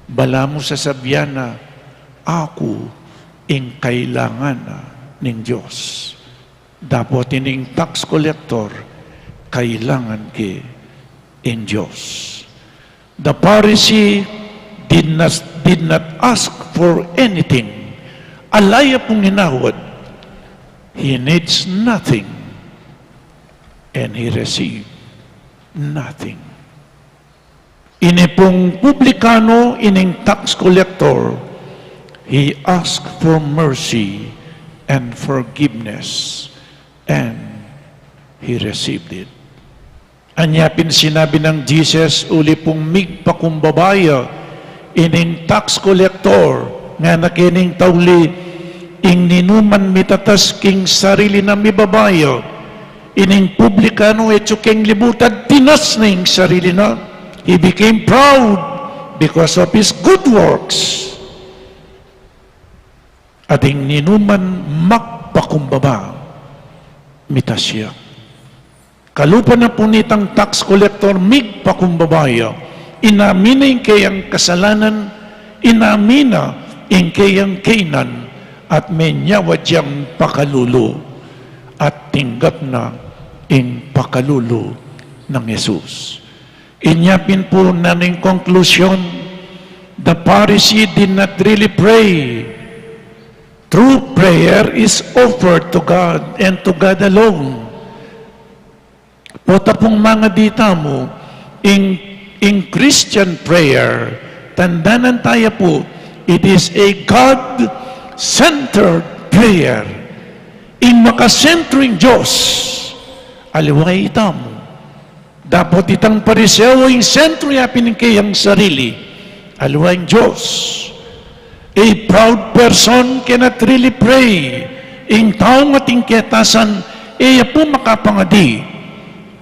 balamu sasabian na, "Aku ing kailangan na ning Dios." Dapot ining tax collector, kailangan ke ing Dios. The Pharisee did not, did not ask for anything. Ala ya pung inawat. He needs nothing. And he received nothing. Ini pung publikano, ining tax collector, he asked for mercy and forgiveness, and he received it. Anya pin sinabi nang Jesus, uli pung migpakumbaba ya ining tax collector, ngana kening tauli, "Ing ninuman mitatas king sarili na mibaba ya, ining publikano atyu keng libutan tinas ne ing sarili na." He became proud because of his good works. At ing ninuman magpakumbaba, mitas ya. Kalupa na pu nitang tax collector, migpakumbaba ya, inamin na ing keyang kasalanan, inamin na ing keyang kainan, at menyawad yang pakalulu, at tinggap na ing pakalulu nang Jesus. Inya pin pu, nanu ing konklusyon? The Pharisee did not really pray. True prayer is offered to God and to God alone. Pota pung mangadi tamu, ing, ing Christian prayer, tandanan taya pu, it is a God-centered prayer. Ing makasentro ing Dios, aliwa itamu. Dapot itang Pariseo, ing sentro ya pin ing keyang sarili, aliwa ing Dios. A proud person cannot really pray. Ing taung atin ketasan, e ya pu makapangadi.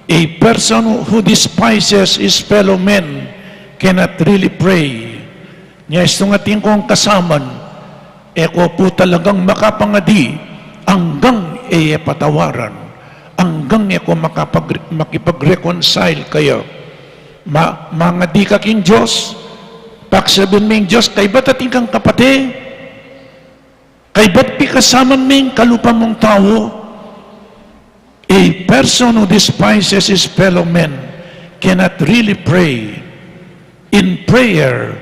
A person who despises his fellow men cannot really pray. Nya istung atin kung kasaman, e ko pu talagang makapangadi anggang e patawaran, anggang e ko makapag-, makipag-reconcile kaya. Ma-, mangadi ka king Dios, paksabian me ing Dios, "Kaybat atin kang kapate? Kaybat pikasaman me ing kalupa mung tau?" A person who despises his fellow men cannot really pray. In prayer,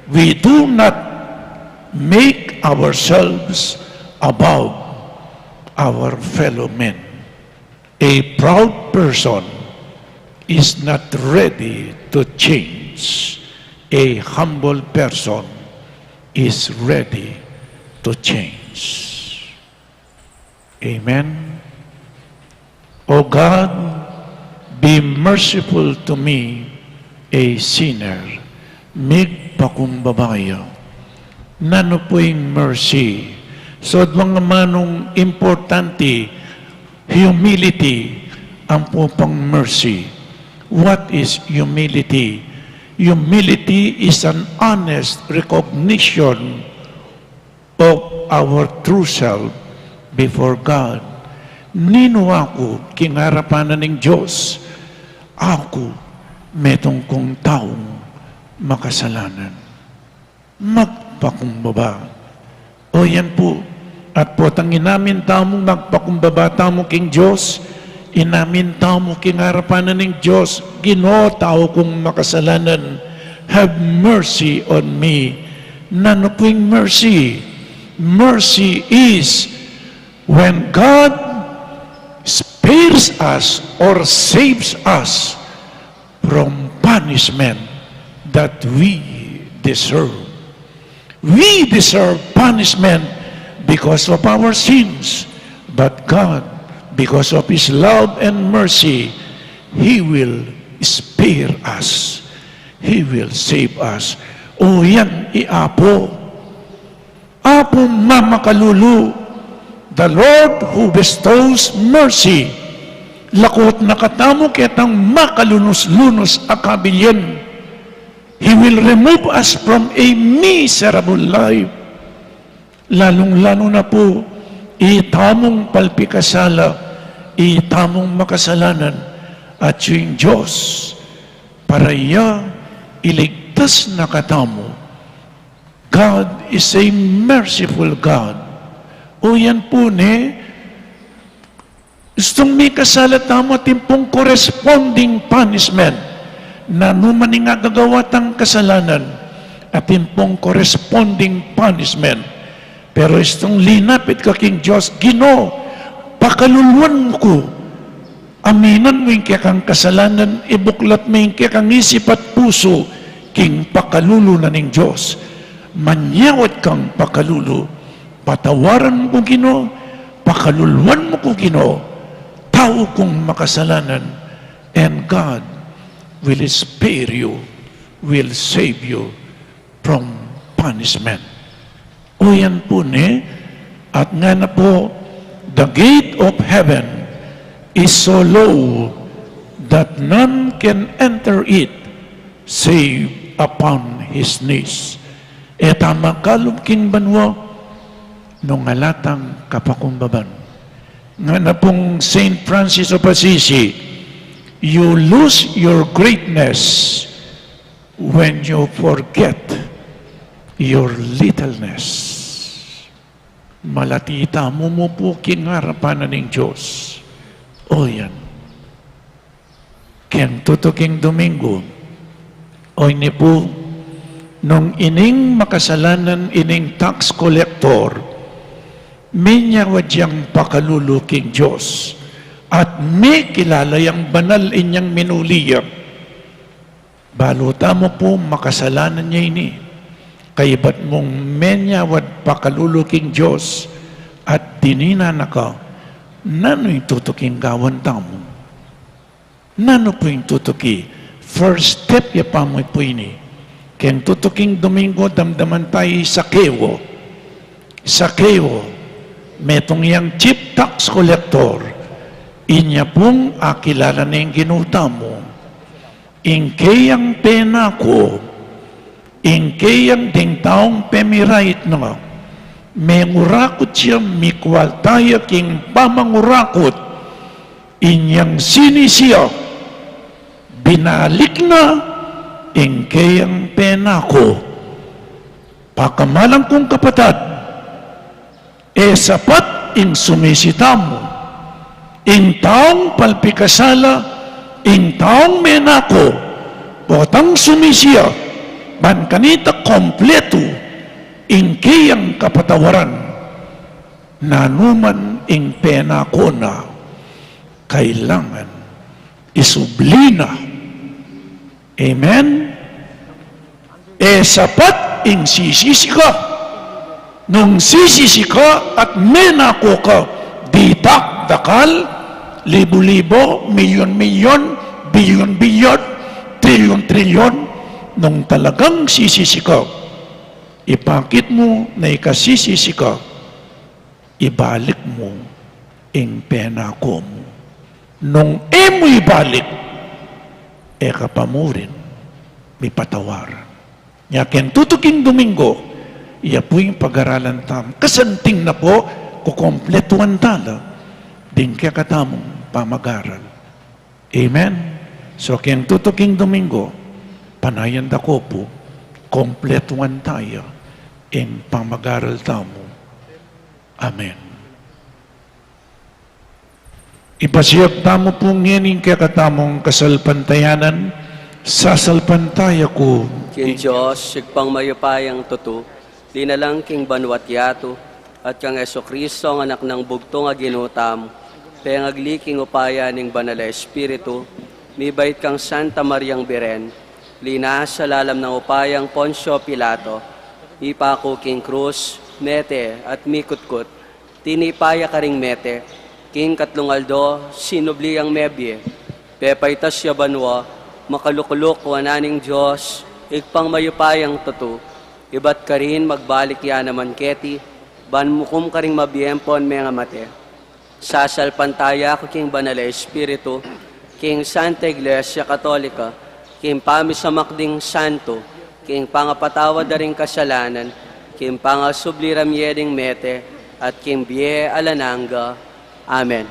we do not make ourselves above our fellow men. A proud person is not ready to change. A humble person is ready to change. Amen. O God, be merciful to me, a sinner. Migpakumbaba ya. Nanu pu ing mercy? So, dwang amanung importante, humility, Ampo pang mercy. What is humility? Humility is an honest recognition of our true self before God. Ninu aku king arapan na ning Dios? Aku metung kung taung makasalanan. Magpakumbaba. O yan po. At potang inamin tamung magpakumbaba tamu king Dios, inamin tamu king arapan na ning Dios, Ginu, tau kung makasalanan, have mercy on me. Nanu pu ing mercy? Mercy is when God spares us or saves us from punishment that we deserve. We deserve punishment because of our sins, but God, because of His love and mercy, He will spare us. He will save us. O yan i Apo. Apo mamakalulu, the Lord who bestows mercy. Lakutan na katamu ketang makalunus-lunus a kabilian. He will remove us from a miserable life. Lalung-lalu na pu, itamung palpikasala, itamung makasalanan, at ing Dios, para ya iligtas na katamu. God is a merciful God. O yan pu ne, istung mikasala tamu, atin pung corresponding punishment. Nanu man ing agagawa tang kasalanan, atin pung corresponding punishment. Pero istung linapit ka king Dios, Ginu, pakaluluan mu ku. Aminan mu ing kekang kasalanan, ibuklat mu ing kekang isip at pusu king pakalulu na ning Dios. Manyawad kang pakalulu, patawaran mu ku Ginu, pakaluluan mu ku Ginu, tau kung makasalanan, and God will spare you, will save you from punishment. O yan pu ne, at ngana pu, the gate of heaven is so low that none can enter it save upon his knees. E ta makalub king banua nung ala tang kapakumbaban. Ngana pung Saint Francis of Assisi, you lose your greatness when you forget your littleness. Malati tamu mu pu king arapan na ning Dios. O yan. Keng tutuking Domingo, o ini pu, nung ining makasalanan, ining tax collector, menyawad yang pakalulu king Dios, at mekilala yang banal inyang minuli ya. Balu tamu pu makasalanan ya ini. Kaybat mung menyawad pakalulu king Dios at dinina na ka, nanu ing tutuking gawan tamu? Nanu pu ing tutuki? First step ya pa mu pu ini. Keng tutuking Domingo, damdaman tayu i Sakeo. Sakeo, metung yang chief tax collector. Inya pung akilala ne ing Ginu tamu. Ing keyang penako, ing keyang ding taung pemirait na, mengurakut ya, mikualta ya king pamangurakut. Inyang sinisi ya, binalik na ing keyang penako. Pakamalan kung kapatad, e sapat ing sumisi tamu. Ing taung palpikasala, ing taung menako, potang sumisi ya, ban kanita kompletu ing keyang kapatawaran. Nanu man ing penako na, kailangan isubli na. Amen? E sapat ing sisisi ka. Nung sisisi ka at menako ka, ditak dakal, libu-libu, milyon-milyon, bilyon-bilyon, trilyon-trilyon, nung talagang sisisi ka, ipakit mu na ikasisisi ka, ibalik mu ing penako mu. Nung e mu ibalik, e ka pa murin mipatawaran. Nya keng tutuking Domingo, iya pu ing pag-aralan tamu. Kasanting na pu, kukumpletuan tala ding kekatamung pamag-aral. Amen. So, keng tutuking Domingo, panayan da ku pu, kumpletuan taya ing pamag-aral tamu. Amen. Ipasiag tamu pu ngeni ing kekatamung kasalpantayanan. Sasalpantaya ku king Dios, Ibpang mayupayang tutu, linalang king banua't yatu, at kang Jesucristo, ang Anak nang bugtung a Ginu tamu, pengagli king upaya ning Banal a Espiritu, mibait kang Santa Mariang Biren, linasa lalam nang upayang Poncio Pilato, mipaku king krus, mete, at mikutkut, tinipa ya karing mete, king katlung aldo, sinubli yang mebie, pepaitas ya banua, makalukluk wanan ning Dios, Ibpang mayupayang tutu, ibat karin magbalik ya naman keti, ban mukum karing mabie ampon mengamate. Sasalpantaya ku king Banal a Espiritu, king Santa Iglesia Katolika, king pamisamak ding santu, king pangapatawad da ring kasalanan, king pangasubli ra mie ding mete, at king bie alang angga. Amen.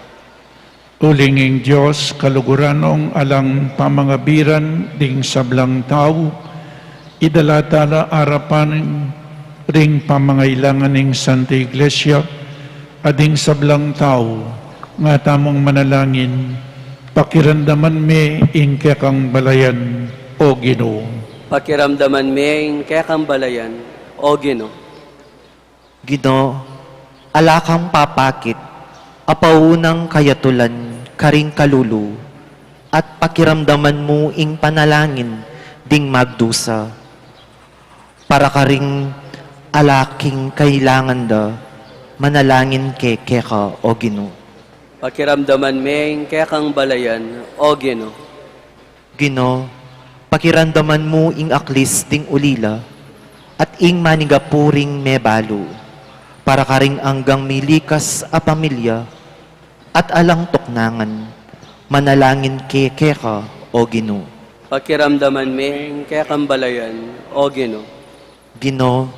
Uling ing Dios, kaluguran nong alang pamangabiran ding sablang tau, idala tala arapan ring pamangailangan ning Santa Iglesia, a ding sablang tau, nga tamung manalangin, pakiramdaman me ing kekang balayan, O Ginu. Pakiramdaman me ing kekang balayan, O Ginu. Ginu, ala kang papakit, a paunang kayatulan karing kalulu, at pakiramdaman mu ing panalangin ding magdusa. Para karing ala king kailangan da, manalangin ke keka, O Ginu. Pakiramdaman me ing kekang balayan, O Ginu. Ginu, pakiramdaman mu ing aklis ding ulila, at ing manigapu ring mebalu, para karing anggang milikas a pamilya, at alang tuknangan, manalangin ke keka, O Ginu. Pakiramdaman me ing kekang balayan, O Ginu. Ginu,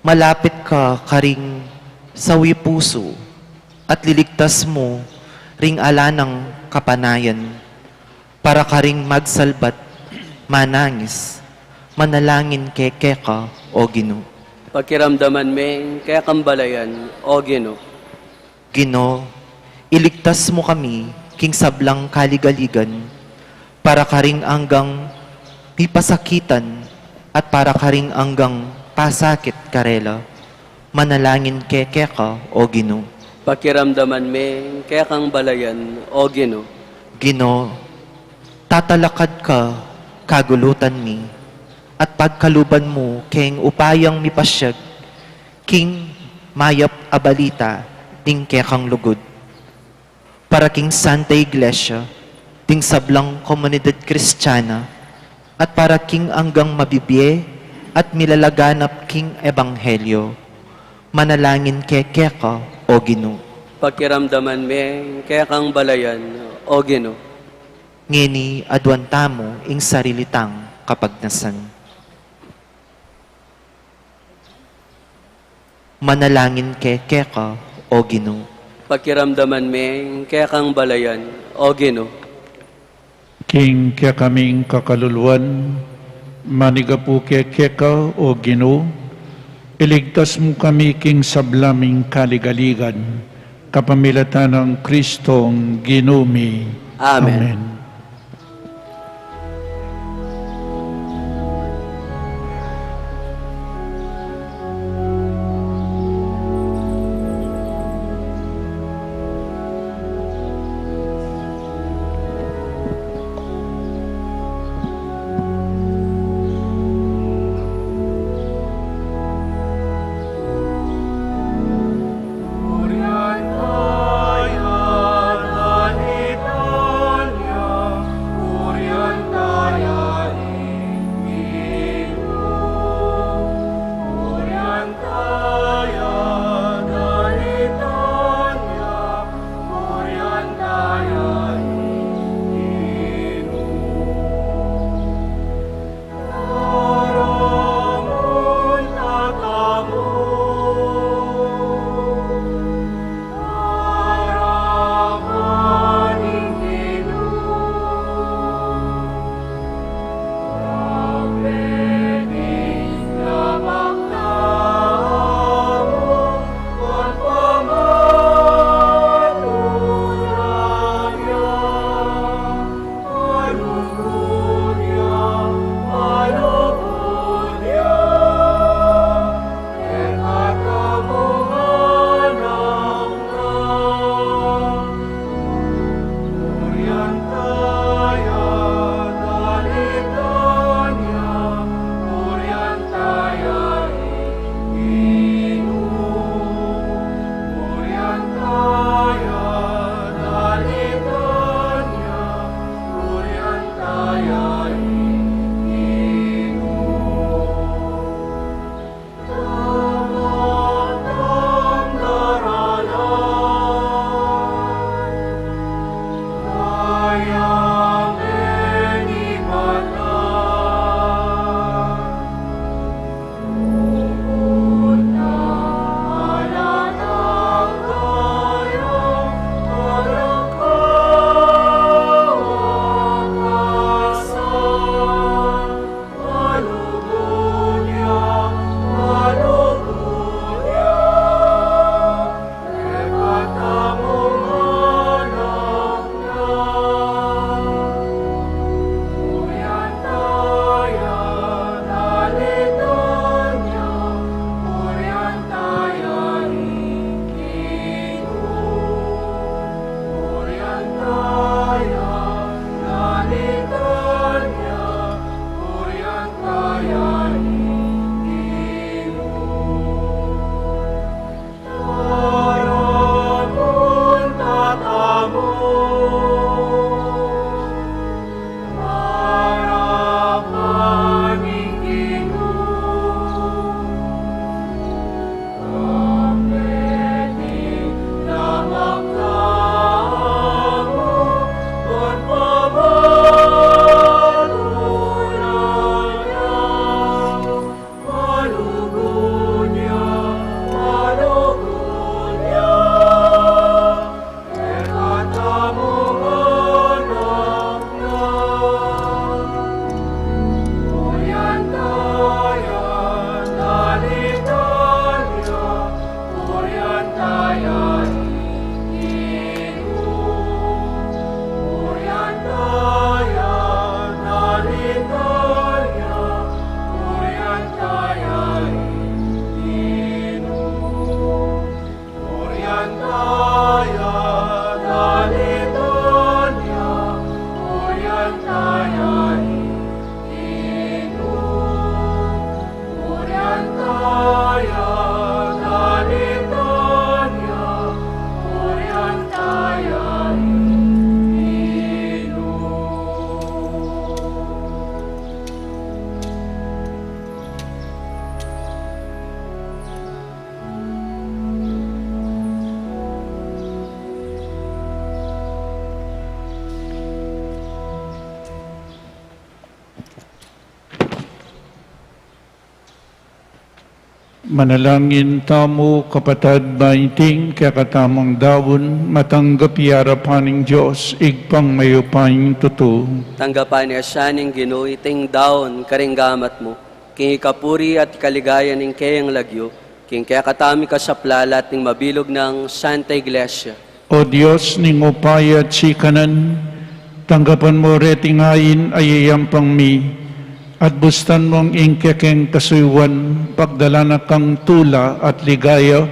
malapit ka karing sawi pusu, at liligtas mu ring ala nang kapanayan, para karing magsalbat, manangis, manalangin ke keka, O Ginu. Pakiramdaman me ing kekang balayan, O Ginu. Ginu, iligtas mu kami king sablang kaligaligan, para karing anggang mipasakitan at para karing anggang pasakit karela, manalangin ke keka, O Ginu. Pakiramdaman me ing kekang balayan, O Ginu. Ginu, tatalakad ka kagulutan mi, at pagkaluban mu keng upayang mipasyag king mayap a balita ding kekang lugud. Para king Santa Iglesia, ding sablang komunidad Kristiana, at para king anggang mabibie at milalaganap king ebanghelyo, manalangin ke keka, O Ginu. Pakiramdaman me ing kekang balayan, O Ginu. Ngeni aduan tamu ing sarili tang kapagnasan. Manalangin ke keka, O Ginu. Pakiramdaman me ing kekang balayan, O Ginu. King kekaming kakaluluan, manigapu ke keka, O Ginu, iligtas mu kami king sabla ming kaligaligan, kapamilatan nang Kristong Ginu mi. Amen. Amen. Manalangin tamu, kapatad, ba iting kekatamung daun matanggap ya king arapan ning Dios, Ibpang mayupayang tutu. Tanggapan na sa ning Ginu iting daun karing gamat mu, king ikapuri at ikaligaya ning keyang lagyu, king kekatamung kasaplalan at ning mabilug nang Santa Iglesia. O Dios ning upaya at sikanan, tanggapan mu reting ain a iyayampang mi, at bustan mung ing kekeng kasuyuan, pagdalan na kang tula at ligaya,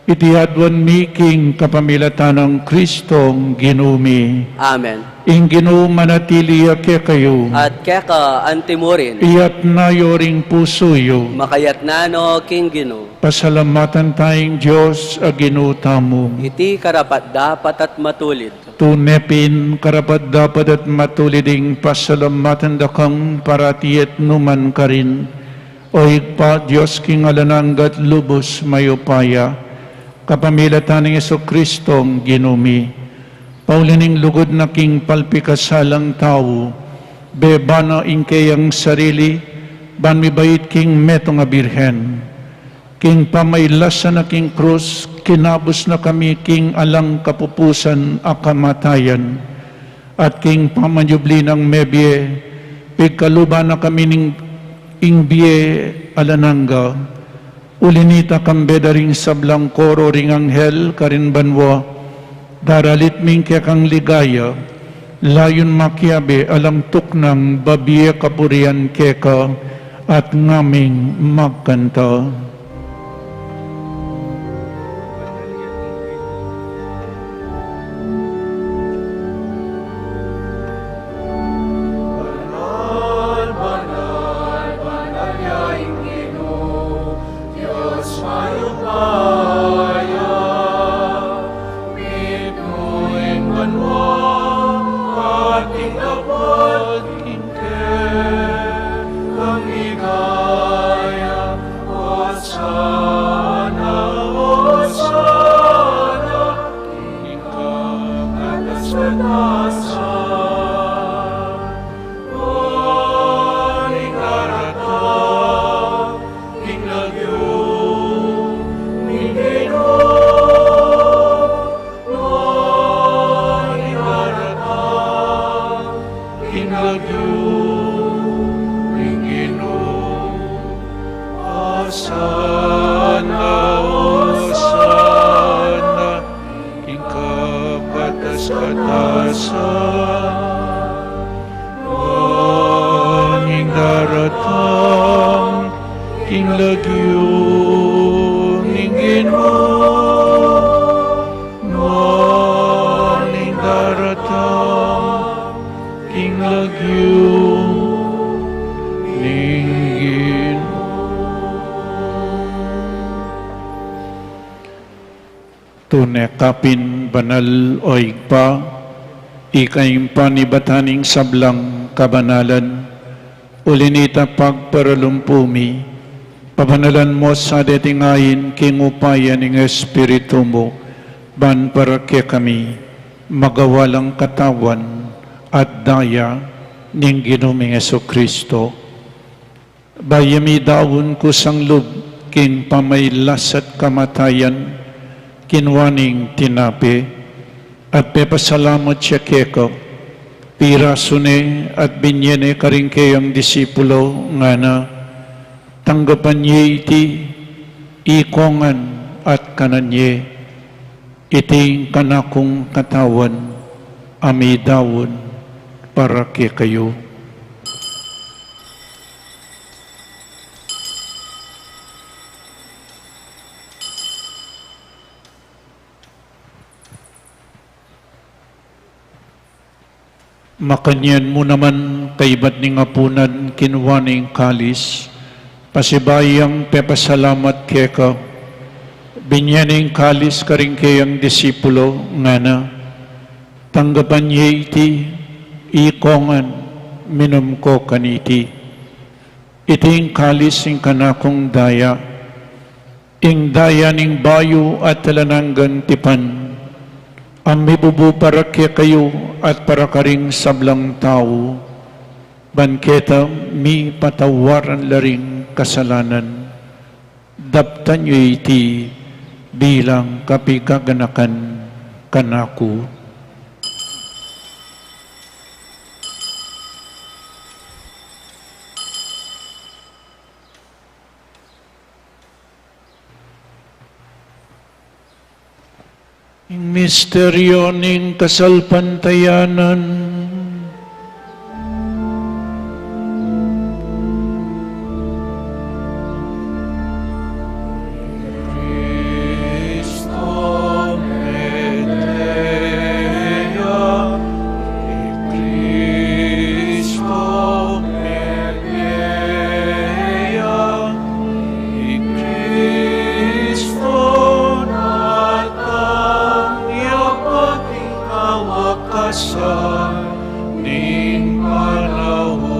iti aduan mi king kapamilatan nang Kristong Ginu mi. Amen. Ing Ginu manatili ya kekayu. At keka antimurin. Iyatna yu ring pusu yu. Makayatna no king Ginu. Pasalamatan taya ing Dios a Ginu tamu. Iti karapat-dapat at matulid. Tune pin karapat-dapat at matulid ing pasalamatan da kang parati at nukarin man, O Ibpa, Dios king alang angga at lubus mayupaya, kapamilatan nang Jesucristong Ginu mi. Pauli ning lugud na king palpikasalang tau, beba na ing keyang sarili, ban mibait king metung a birhen. King pamailasan na king krus, kinabus na kami king alang kapupusan a kamatayan. At king pamanyubli nang mebie, pigkaluban na kami ning ing bie alang angga. Uli nita, kambe da ring sablang koro ring anghel karin banua, daralit mi ing kekang ligaya, layun makiabe alang tuknang babie kapurian keka, at ngaming magkanta. Banal, banal, banal ya ing Ginu, Dios mayupaya, mitmu ing banua, at ing dapat king kekang ligaya. Hosana, Hosana, king kakatas-katasan. Nuan ing daratang king lagyu ning Ginu. Nuan ing daratang king lagyu ning Ginu. Hosana, Hosana, king kakatas-katasan. Nuan ing daratang king lagyu ning Ginu. Nuan ing daratang king lagyu ning Ginu. Tune ka pin banal, o Ibpa, ika ing panibatan ning sablang kabanalan. Uli nita, pagparalumpu mi, pabanalan mu sa deting ain king upaya ning Espiritu mu, ban para kekami magawa lang katawan at daya ning Ginu ming Jesucristo. Bayu ya midaun kusang lub king pamailas at kamatayan, kinua ne ing tinape, at pepasalamat ya keka, pirasu ne at binye ne karing keyang disipulo, ngana: Tanggapan ye iti, ikongan at kanan ye. Iti ing kanakung katawan a midaun para kekayu. Makanyan mu naman, kaibat ning apunan, kinua ne ing kalis, pasibayu yang pepasalamat keka, binye ne ing kalis karing keyang disipulo, ngana: Tanggapan ye iti, ikongan, minum ko kaniti. Iti ing kalis ning kanakung daya, ing daya ning bayu at alang anggang tipan, a mibubu para kekayu at para karing sablang tau, ban keta mipatawaran la ring kasalanan. Daptan yu iti bilang kapigaganakan kanaku. Ing misteryo ning kasalpantayanan. Cristo mete ya, i Cristo mete ya, i Cristo datang ya pa king kawakasan ning panaun.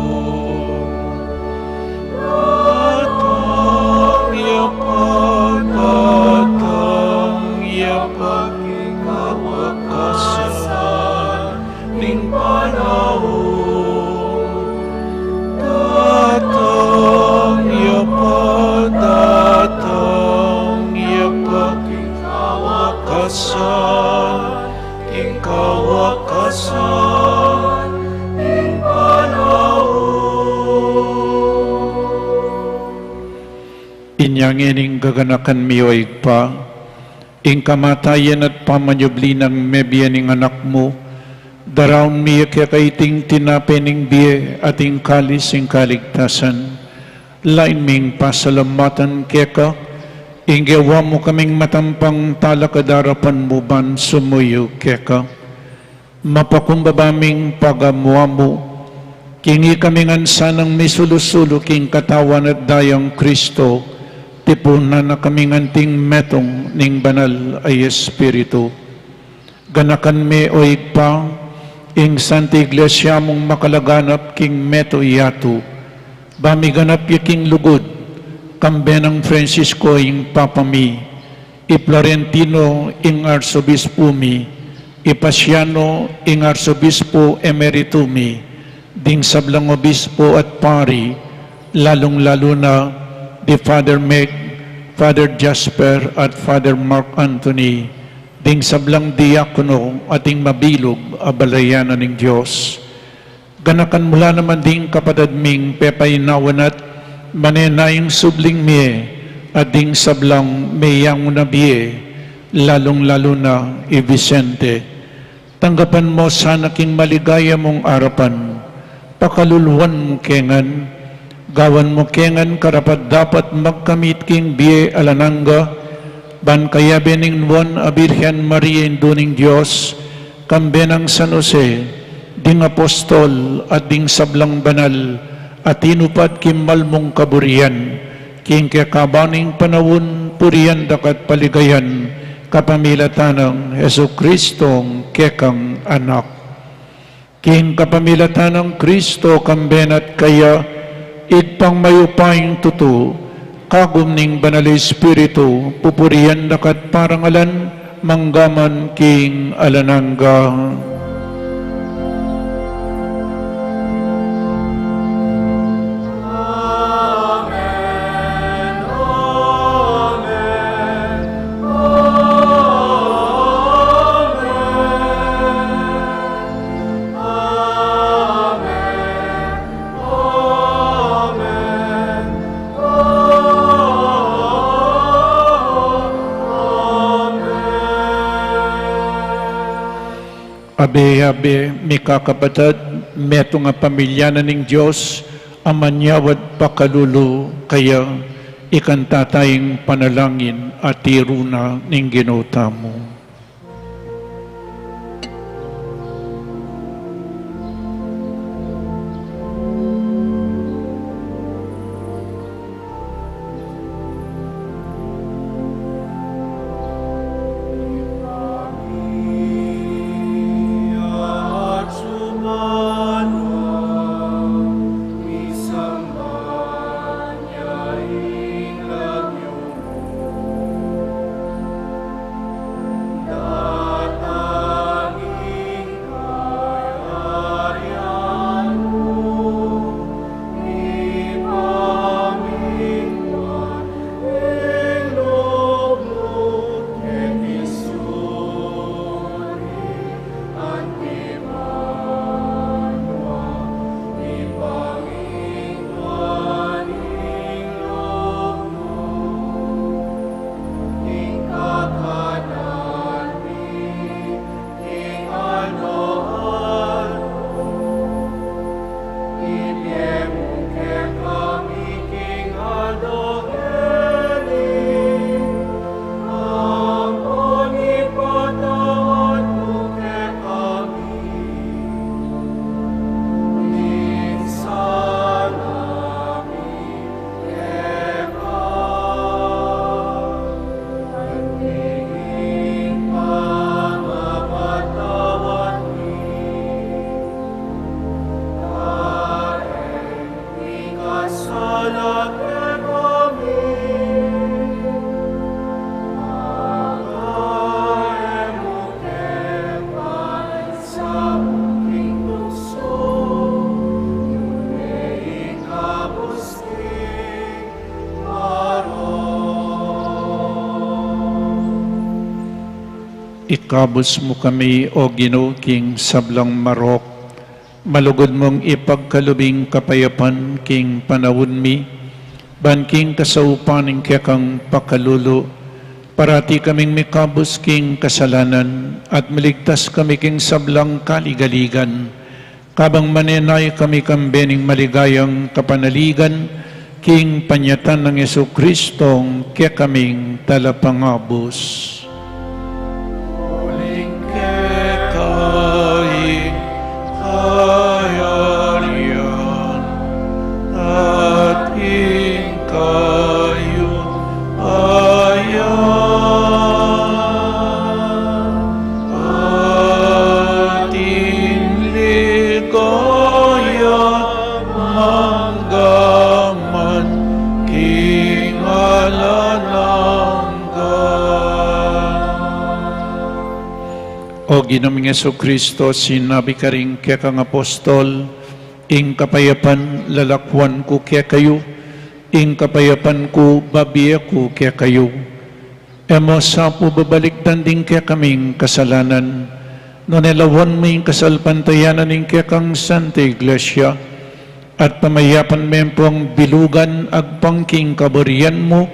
Datang ya pa, datang ya pa king kawakasan ning panaun. Datang ya pa, datang ya pa king kawakasan, king kawakasan ning panaun. Inya ngeni, gaganakan mi, o Ibpa, ing kamatayan at pamanyubli nang mebie ning Anak mu, daraun mi keka iting tinape ning bie at ing kalis ning kaligtasan. Lain ming pasalamatan keka ing gewa mu kaming matampang talakad king arapan mu ban sumuyu keka. Mapakumbaba ming pagamu-amu king ikami ngan sanang misulu-sulu king katawan at dayang Kristo, tipunan na kami ngan anting metung ning Banal a Espiritu. Ganakan me, o Ibpa, ing Santa Iglesia mung makalaganap king metung yatu, ba miganap ya king lugud, kambe nang Francisco ing Papa mi, i Florentino ing Arsobispu mi, i Paciano ing Arsobispu Emeritu mi, ding sablang obispu at pari, lalung-lalu na di Father Meg, Father Jasper, at Father Mark Anthony, ding sablang diakono at ding mabilug a balayan na ning Dios. Ganakan mu la naman ding kapatad ming pepainawan at manenayang subling mie at ding sablang meyangu na bie, lalung-lalu na i Vicente. Tanggapan mu sana king maligaya mung arapan. Pakaluluan mu ke ngan, gawan mu ke ngan karapat-dapat magkamit king bie alang angga, ban kayabe ning nuan a Birhen Maria, Indu ning Dios, kambe nang San Jose, ding apostol at ding sablang banal a tinupad king mal mung kaburian, king kekaban ning panaun, purian da ka at paligayan, kapamilatan nang Jesucristong kekang Anak. King kapamilatan nang Kristo, kambe na at kaya, Ibpang mayupayang tutu, kagum ning Banal a Espiritu, pupurian da ka at parangalan, mangga man king alang angga. Abe-abe, mikakapatad, metung a pamilya na ning Dios, a manyawad pakalulu kaya, ikanta taya ing panalangin a tiru na ning Ginu tamu. Ikabus mu kami, O Ginu, king sablang marok. Malugud mung ipagkalub ing kapayapan king panaun mi, ban king kasaupan ning kekang pakalulu, parati kaming mikabus king kasalanan, at maligtas kami king sablang kaligaligan. Kabang manenaya kami kambe ning maligayang kapanaligan, king panyatang nang Jesucristong kekaming Talapangabus. Uling keka ing kayarian, at ing kayupayan, at ing ligaya mangga man king alang angga. O Ginu ming Jesucristo, sinabi karing kekang apostol, ing kapayapan lalakwan ku kekayu, ing kapayapan ku babie ku kekayu. E mu sa pu babalikdan ding kekaming kasalanan, nune lawan mu ing kasalpantayanan ning kekang Santa Iglesia, at pamayapan me pung bilugan agpang king kaburian mu,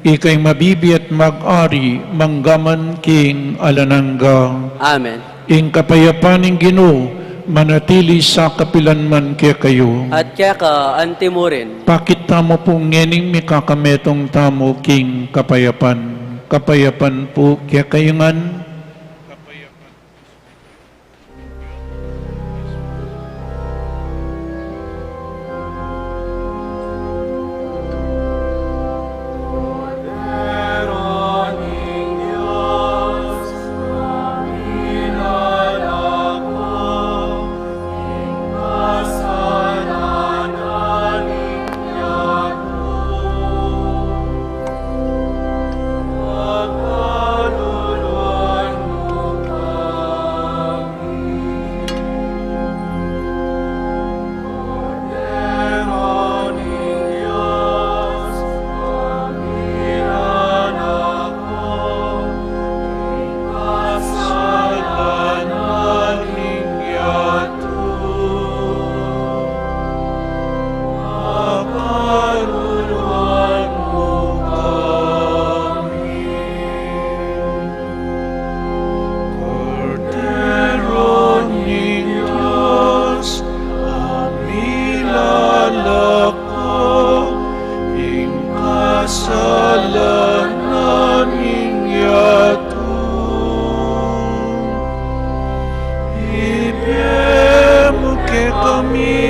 ika ing mabibie at mag-ari mangga man king alang angga. Amen. Ing kapayapan ning Ginu manatili sa kapilan man kekayu. At keka anti mu rin. Pakit tamu pu ngening mikakametung tamu king kapayapan. Kapayapan pu kekayu ngan. Kordero ning Dios, a milalako ing kasalanan ning yatu. Ibie mu kekami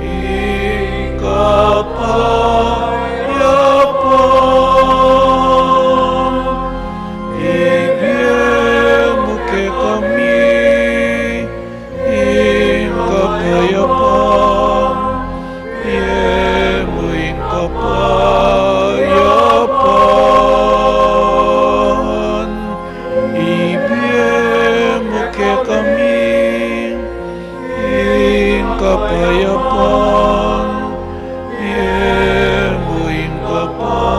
ing kapayapan. Ibie mu kekami ing kapayapan. Ibie mu ing kapayapan. Ibie mu kekami ing kapayapan. Ibie mu ing kapayapan.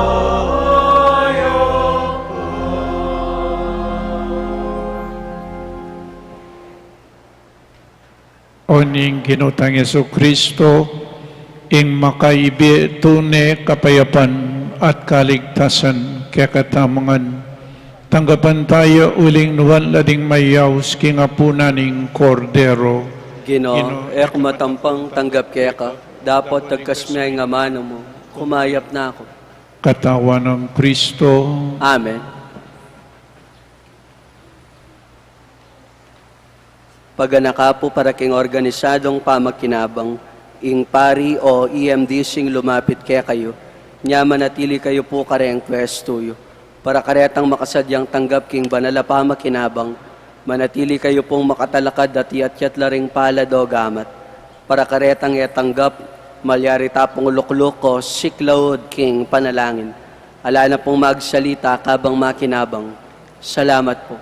O ning Ginu tang Jesucristo, ing makaibie tune kapayapan at kaligtasan kekatamu ngan. Tanggapan taya uling nuan la ding mayaus king apunan ning Kordero. Ginu, Ginu, e ku matampang tanggap keka, dapot tagkas me ing amanu mu, kumayap na ku. Katawan nang Kristo. Amen. Paganaka pu para king organisadong pamakinabang, ing pari o E M D C ing lumapit kekayu, nya manatili kayu pu kareng pwestu yu, para karetang makasadyang tanggap king banal a pamakinabang, manatili kayu pung makatalakad at iakyat la ring palad o gamat, para karetang e tanggap, malyari ta pung lukluk o siklaud king panalangin. Ala na pung magsalita kabang makinabang. Salamat pu.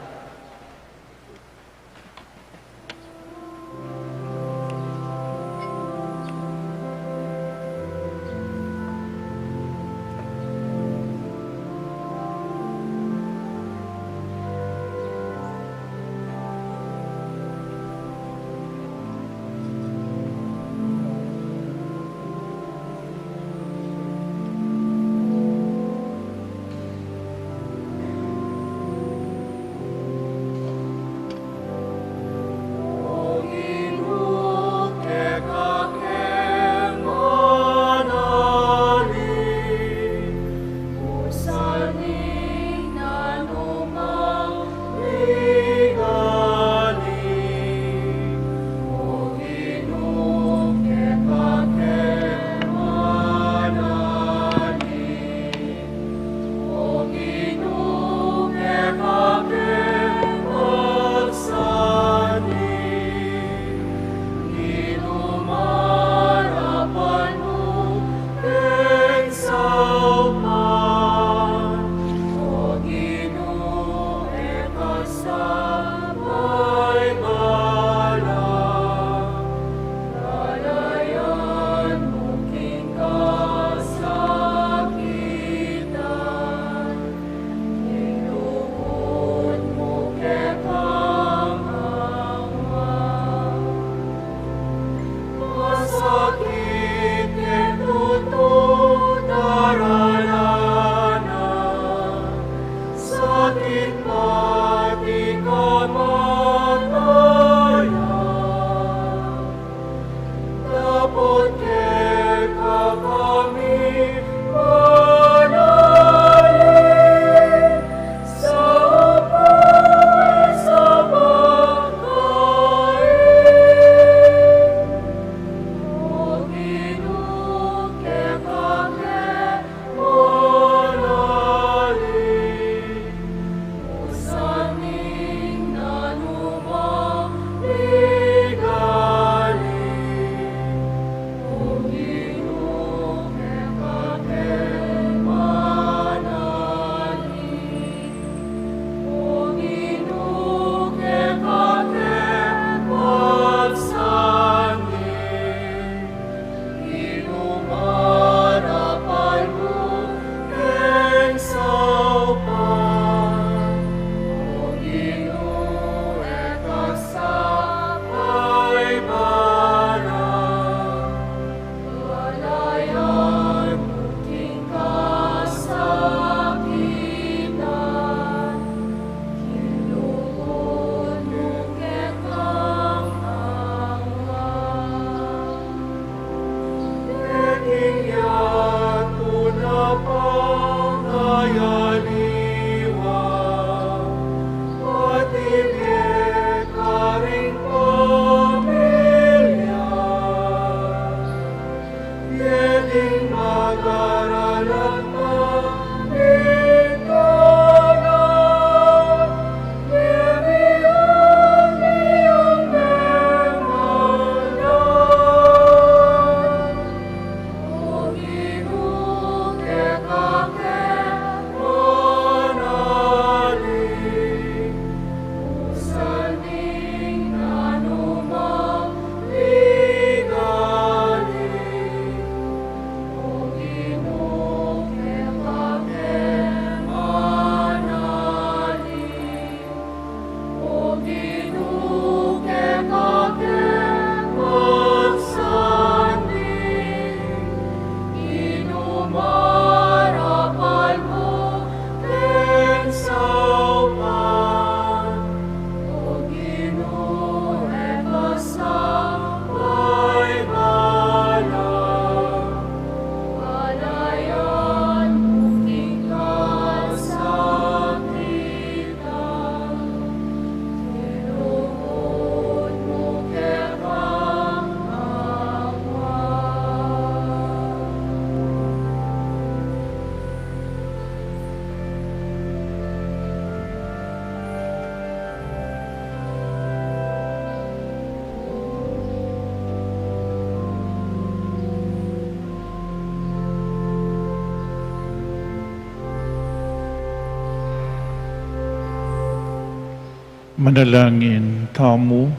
Manalangin tamu.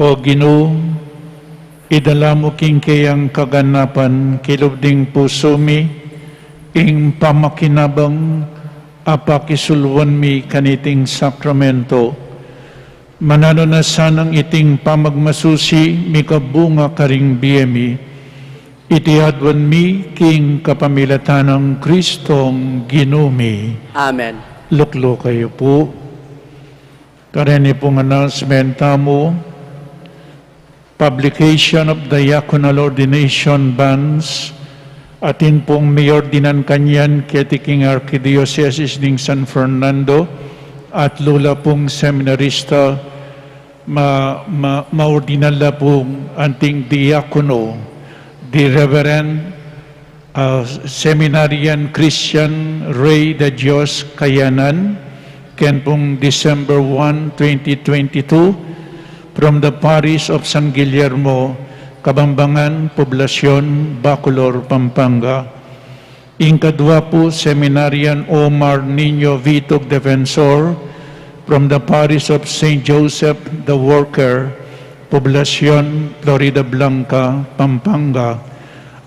O Ginu, idala mu king keyang kaganapan kilub ding pusu mi ing pamakinabang a pakisulwan mi kaniting sakramento. Mananu na sanang iting pamagmasusi mikabunga karing bie mi. Iti aduan mi king kapamilatan nang Kristong Ginu mi. Amen. Lukluk kayu pu. Kareni pung announcement tamu, publication of diaconal ordination bans, atin pung miordinan kanyan keti king Arkidiyosesis ning San Fernando, at lula pung seminarista, ma, ma, maordinan la pung anting diakono, the Reverend, ah, Seminarian Christian Rey de Dios Kayanan, ken pung December one, twenty twenty-two, from the parish of San Guillermo, Kabambangan, Poblacion, Bacolor, Pampanga. Ing kadua pu, Seminarian Omar Niño Vitug Defensor, from the parish of Saint Joseph the Worker, Poblacion, Floridablanca, Pampanga,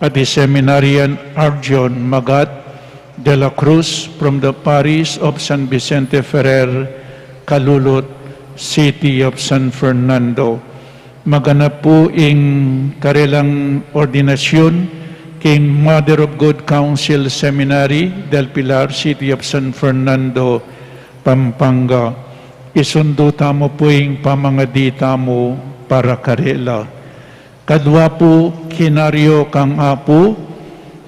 at the Seminarian Arjon Magat de la Cruz, from the parish of San Vicente Ferrer, Calulot, City of San Fernando. Maganap pu ing karelang ordinasyun king Mother of God Council Seminary del Pilar, City of San Fernando, Pampanga. Isundu tamu pu ing pamangadi tamu para karela. Kadua pu, Kinaryo kang Apu,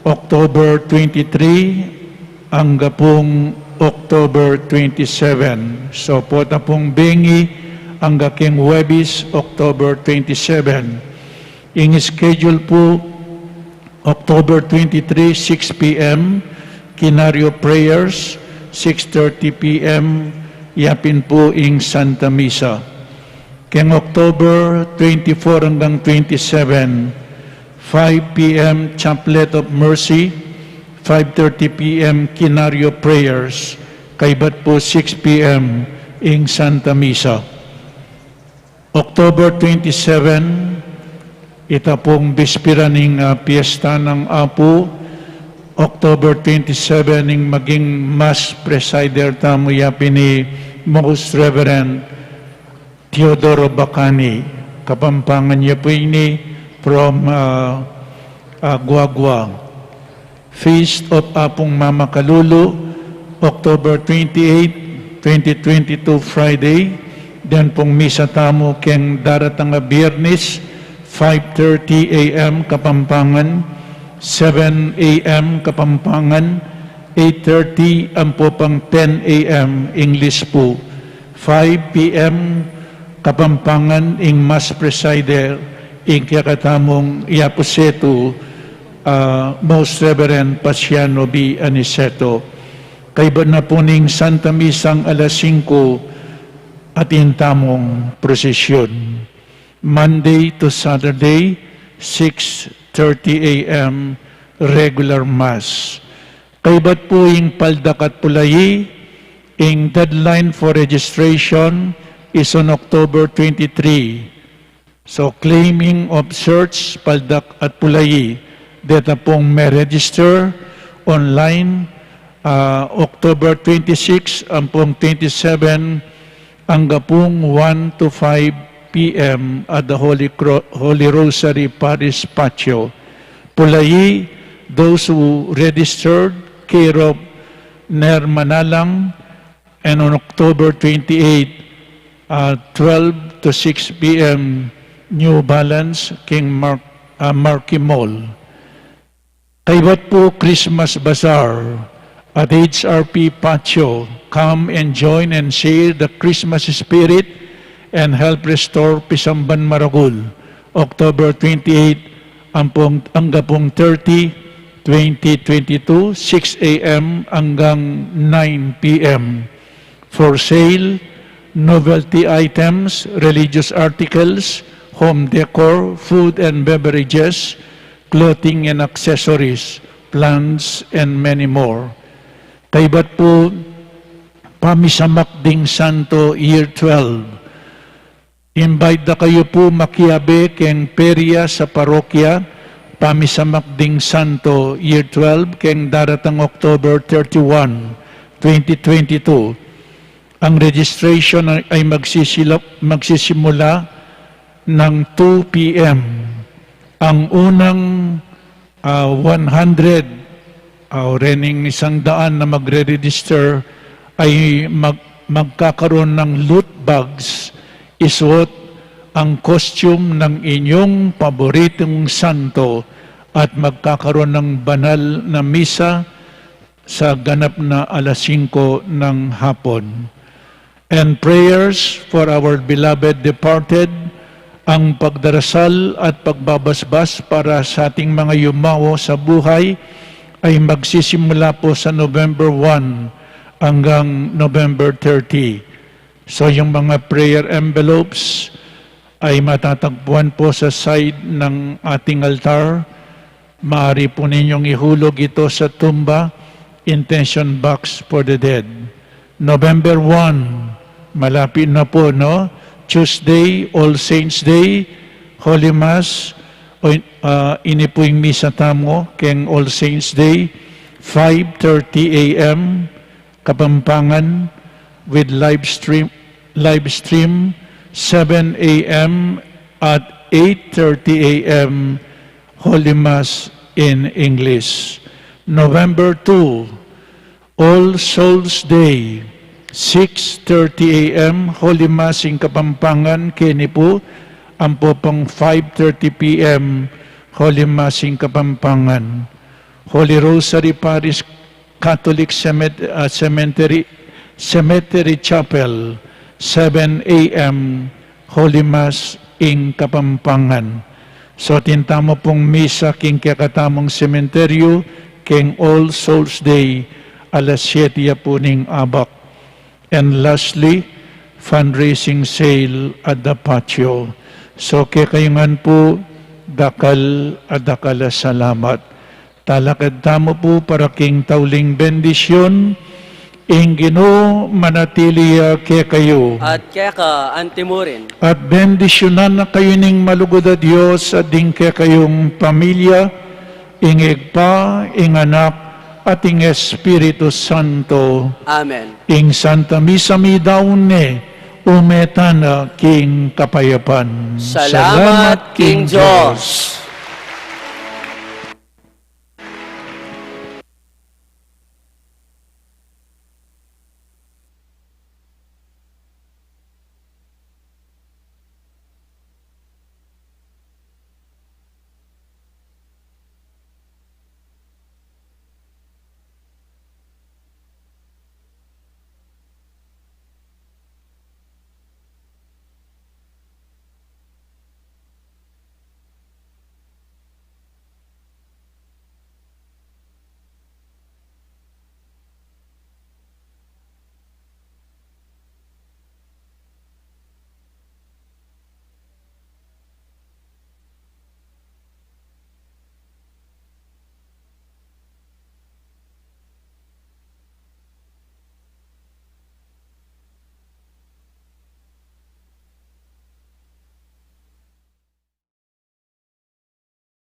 October twenty-three angga pung October twenty-seven. So, pota pung bengi angga king Huwebes, October twenty-seven. Ing schedule pu, October twenty-three, six p.m., Kinaryo prayers, six thirty p.m., yapin pu ing Santa Misa. Keng October twenty-four anggang twenty-seven, five p.m. Chaplet of Mercy, five thirty p.m. Kinaryo prayers, kaybat pu six p.m. ing Santa Misa. October twenty-seven, ita pung bispera ning, ah, Piesta nang Apu. October twenty-seven ing maging Mass presider tamu, yapin i Most Reverend Teodoro Bacani, Kapampangan ya pu ini from, ah, ah, Guagua. Feast of Apung Mama Kalulu, October twenty-eight, twenty twenty-two, Friday. Den pung misa tamu keng daratang a Biernes, five thirty a.m. Kapampangan, seven a.m. Kapampangan, eight thirty ampo pang ten a.m. English pu. Five p.m. Kapampangan ing Mass presider, ing kekatamung yapusetu, ah, Most Reverend Paciano B. Aniceto. Kaybat na pu ning Santa Misang alas singko, atin tamung prosisyun. Monday to Saturday, six thirty a.m., regular Mass. Kaybat pu ing Paldak at Pulayi, ing deadline for registration is on October twenty-three. So, claiming of search, Paldak at Pulayi, deta pung me-register online, ah, October twenty-six ampong twenty-seven, angga pung one to five p.m. at the Holy Cro-, Holy Rosary Parish Patio. Pulayi, those who registered, care of Ner Manalang, and on October twenty-eight, uh, twelve to six p.m., New Balance, King Mark, uh, Marquee Mall. Kaybat pu Christmas Bazaar at H R P Patio. Come and join and share the Christmas spirit and help restore Pisamban Maragul. October twenty-eight ampong, angga pung thirty, twenty twenty-two, six a.m. anggang nine p.m. For sale, novelty items, religious articles, home decor, food and beverages, clothing and accessories, plants, and many more. Kaybat pu Pamisamak ding Santo, Year twelve. Invite da kayu pu makiabe keng perya sa parokya, Pamisamak ding Santo, Year twelve, keng daratang October thirty-one, twenty twenty-two. Ang registration ay, ay magsisila-, magsisimula ng two P M. Ang unang, ah, one hundred, ah, o rening isang daan na magre-register ay mag-, magkakaroon ng loot bags, isuot ang costume ng inyong paboritong santo at magkakaroon ng banal na misa sa ganap na alas singko ng hapon. And prayers for our beloved departed, ang pagdarasal at pagbabasbas para sa ating mga yumawa sa buhay ay magsisimula po sa November one hanggang November thirty. So, yung mga prayer envelopes ay matatagpuan po sa side ng ating altar. Maaari po ninyong ihulog ito sa tumba, intention box for the dead. November one, malapit na po, no? Tuesday, All Saints Day, Holy Mass, o, ah, ini po yung misa tamu keng All Saints Day, five thirty A M, Kapampangan, with live stream, live stream, seven A M at eight thirty A M, Holy Mass in English. November two, All Souls Day, six thirty A M, Holy Mass in Kapampangan, keni pu, ampo pang five thirty P M, Holy Mass in Kapampangan. Holy Rosary Parish Catholic Cemet-, ah, Cemetery, Cemetery Chapel, seven A M, Holy Mass in Kapampangan. So, atin tamu pung misa king kekatamung sementeryu, keng All Souls Day, alas siyete ya pu ning abak. And lastly, fundraising sale at the patio. So, kekayu ngan pu, dakal a dakal a salamat. Talakad tamu pu para king tauling bendisyun. Ing Ginu manatili ya kekayu. At keka antimurin. At bendisyunan na kayu ning malugud a Dios at ding kekayung pamilya, ing Ibpa, ing Anak, at ing Espiritu Santo. Amen. Ing Santa Misa midaun ne, ume tana king kapayapan. Salamat king Dios.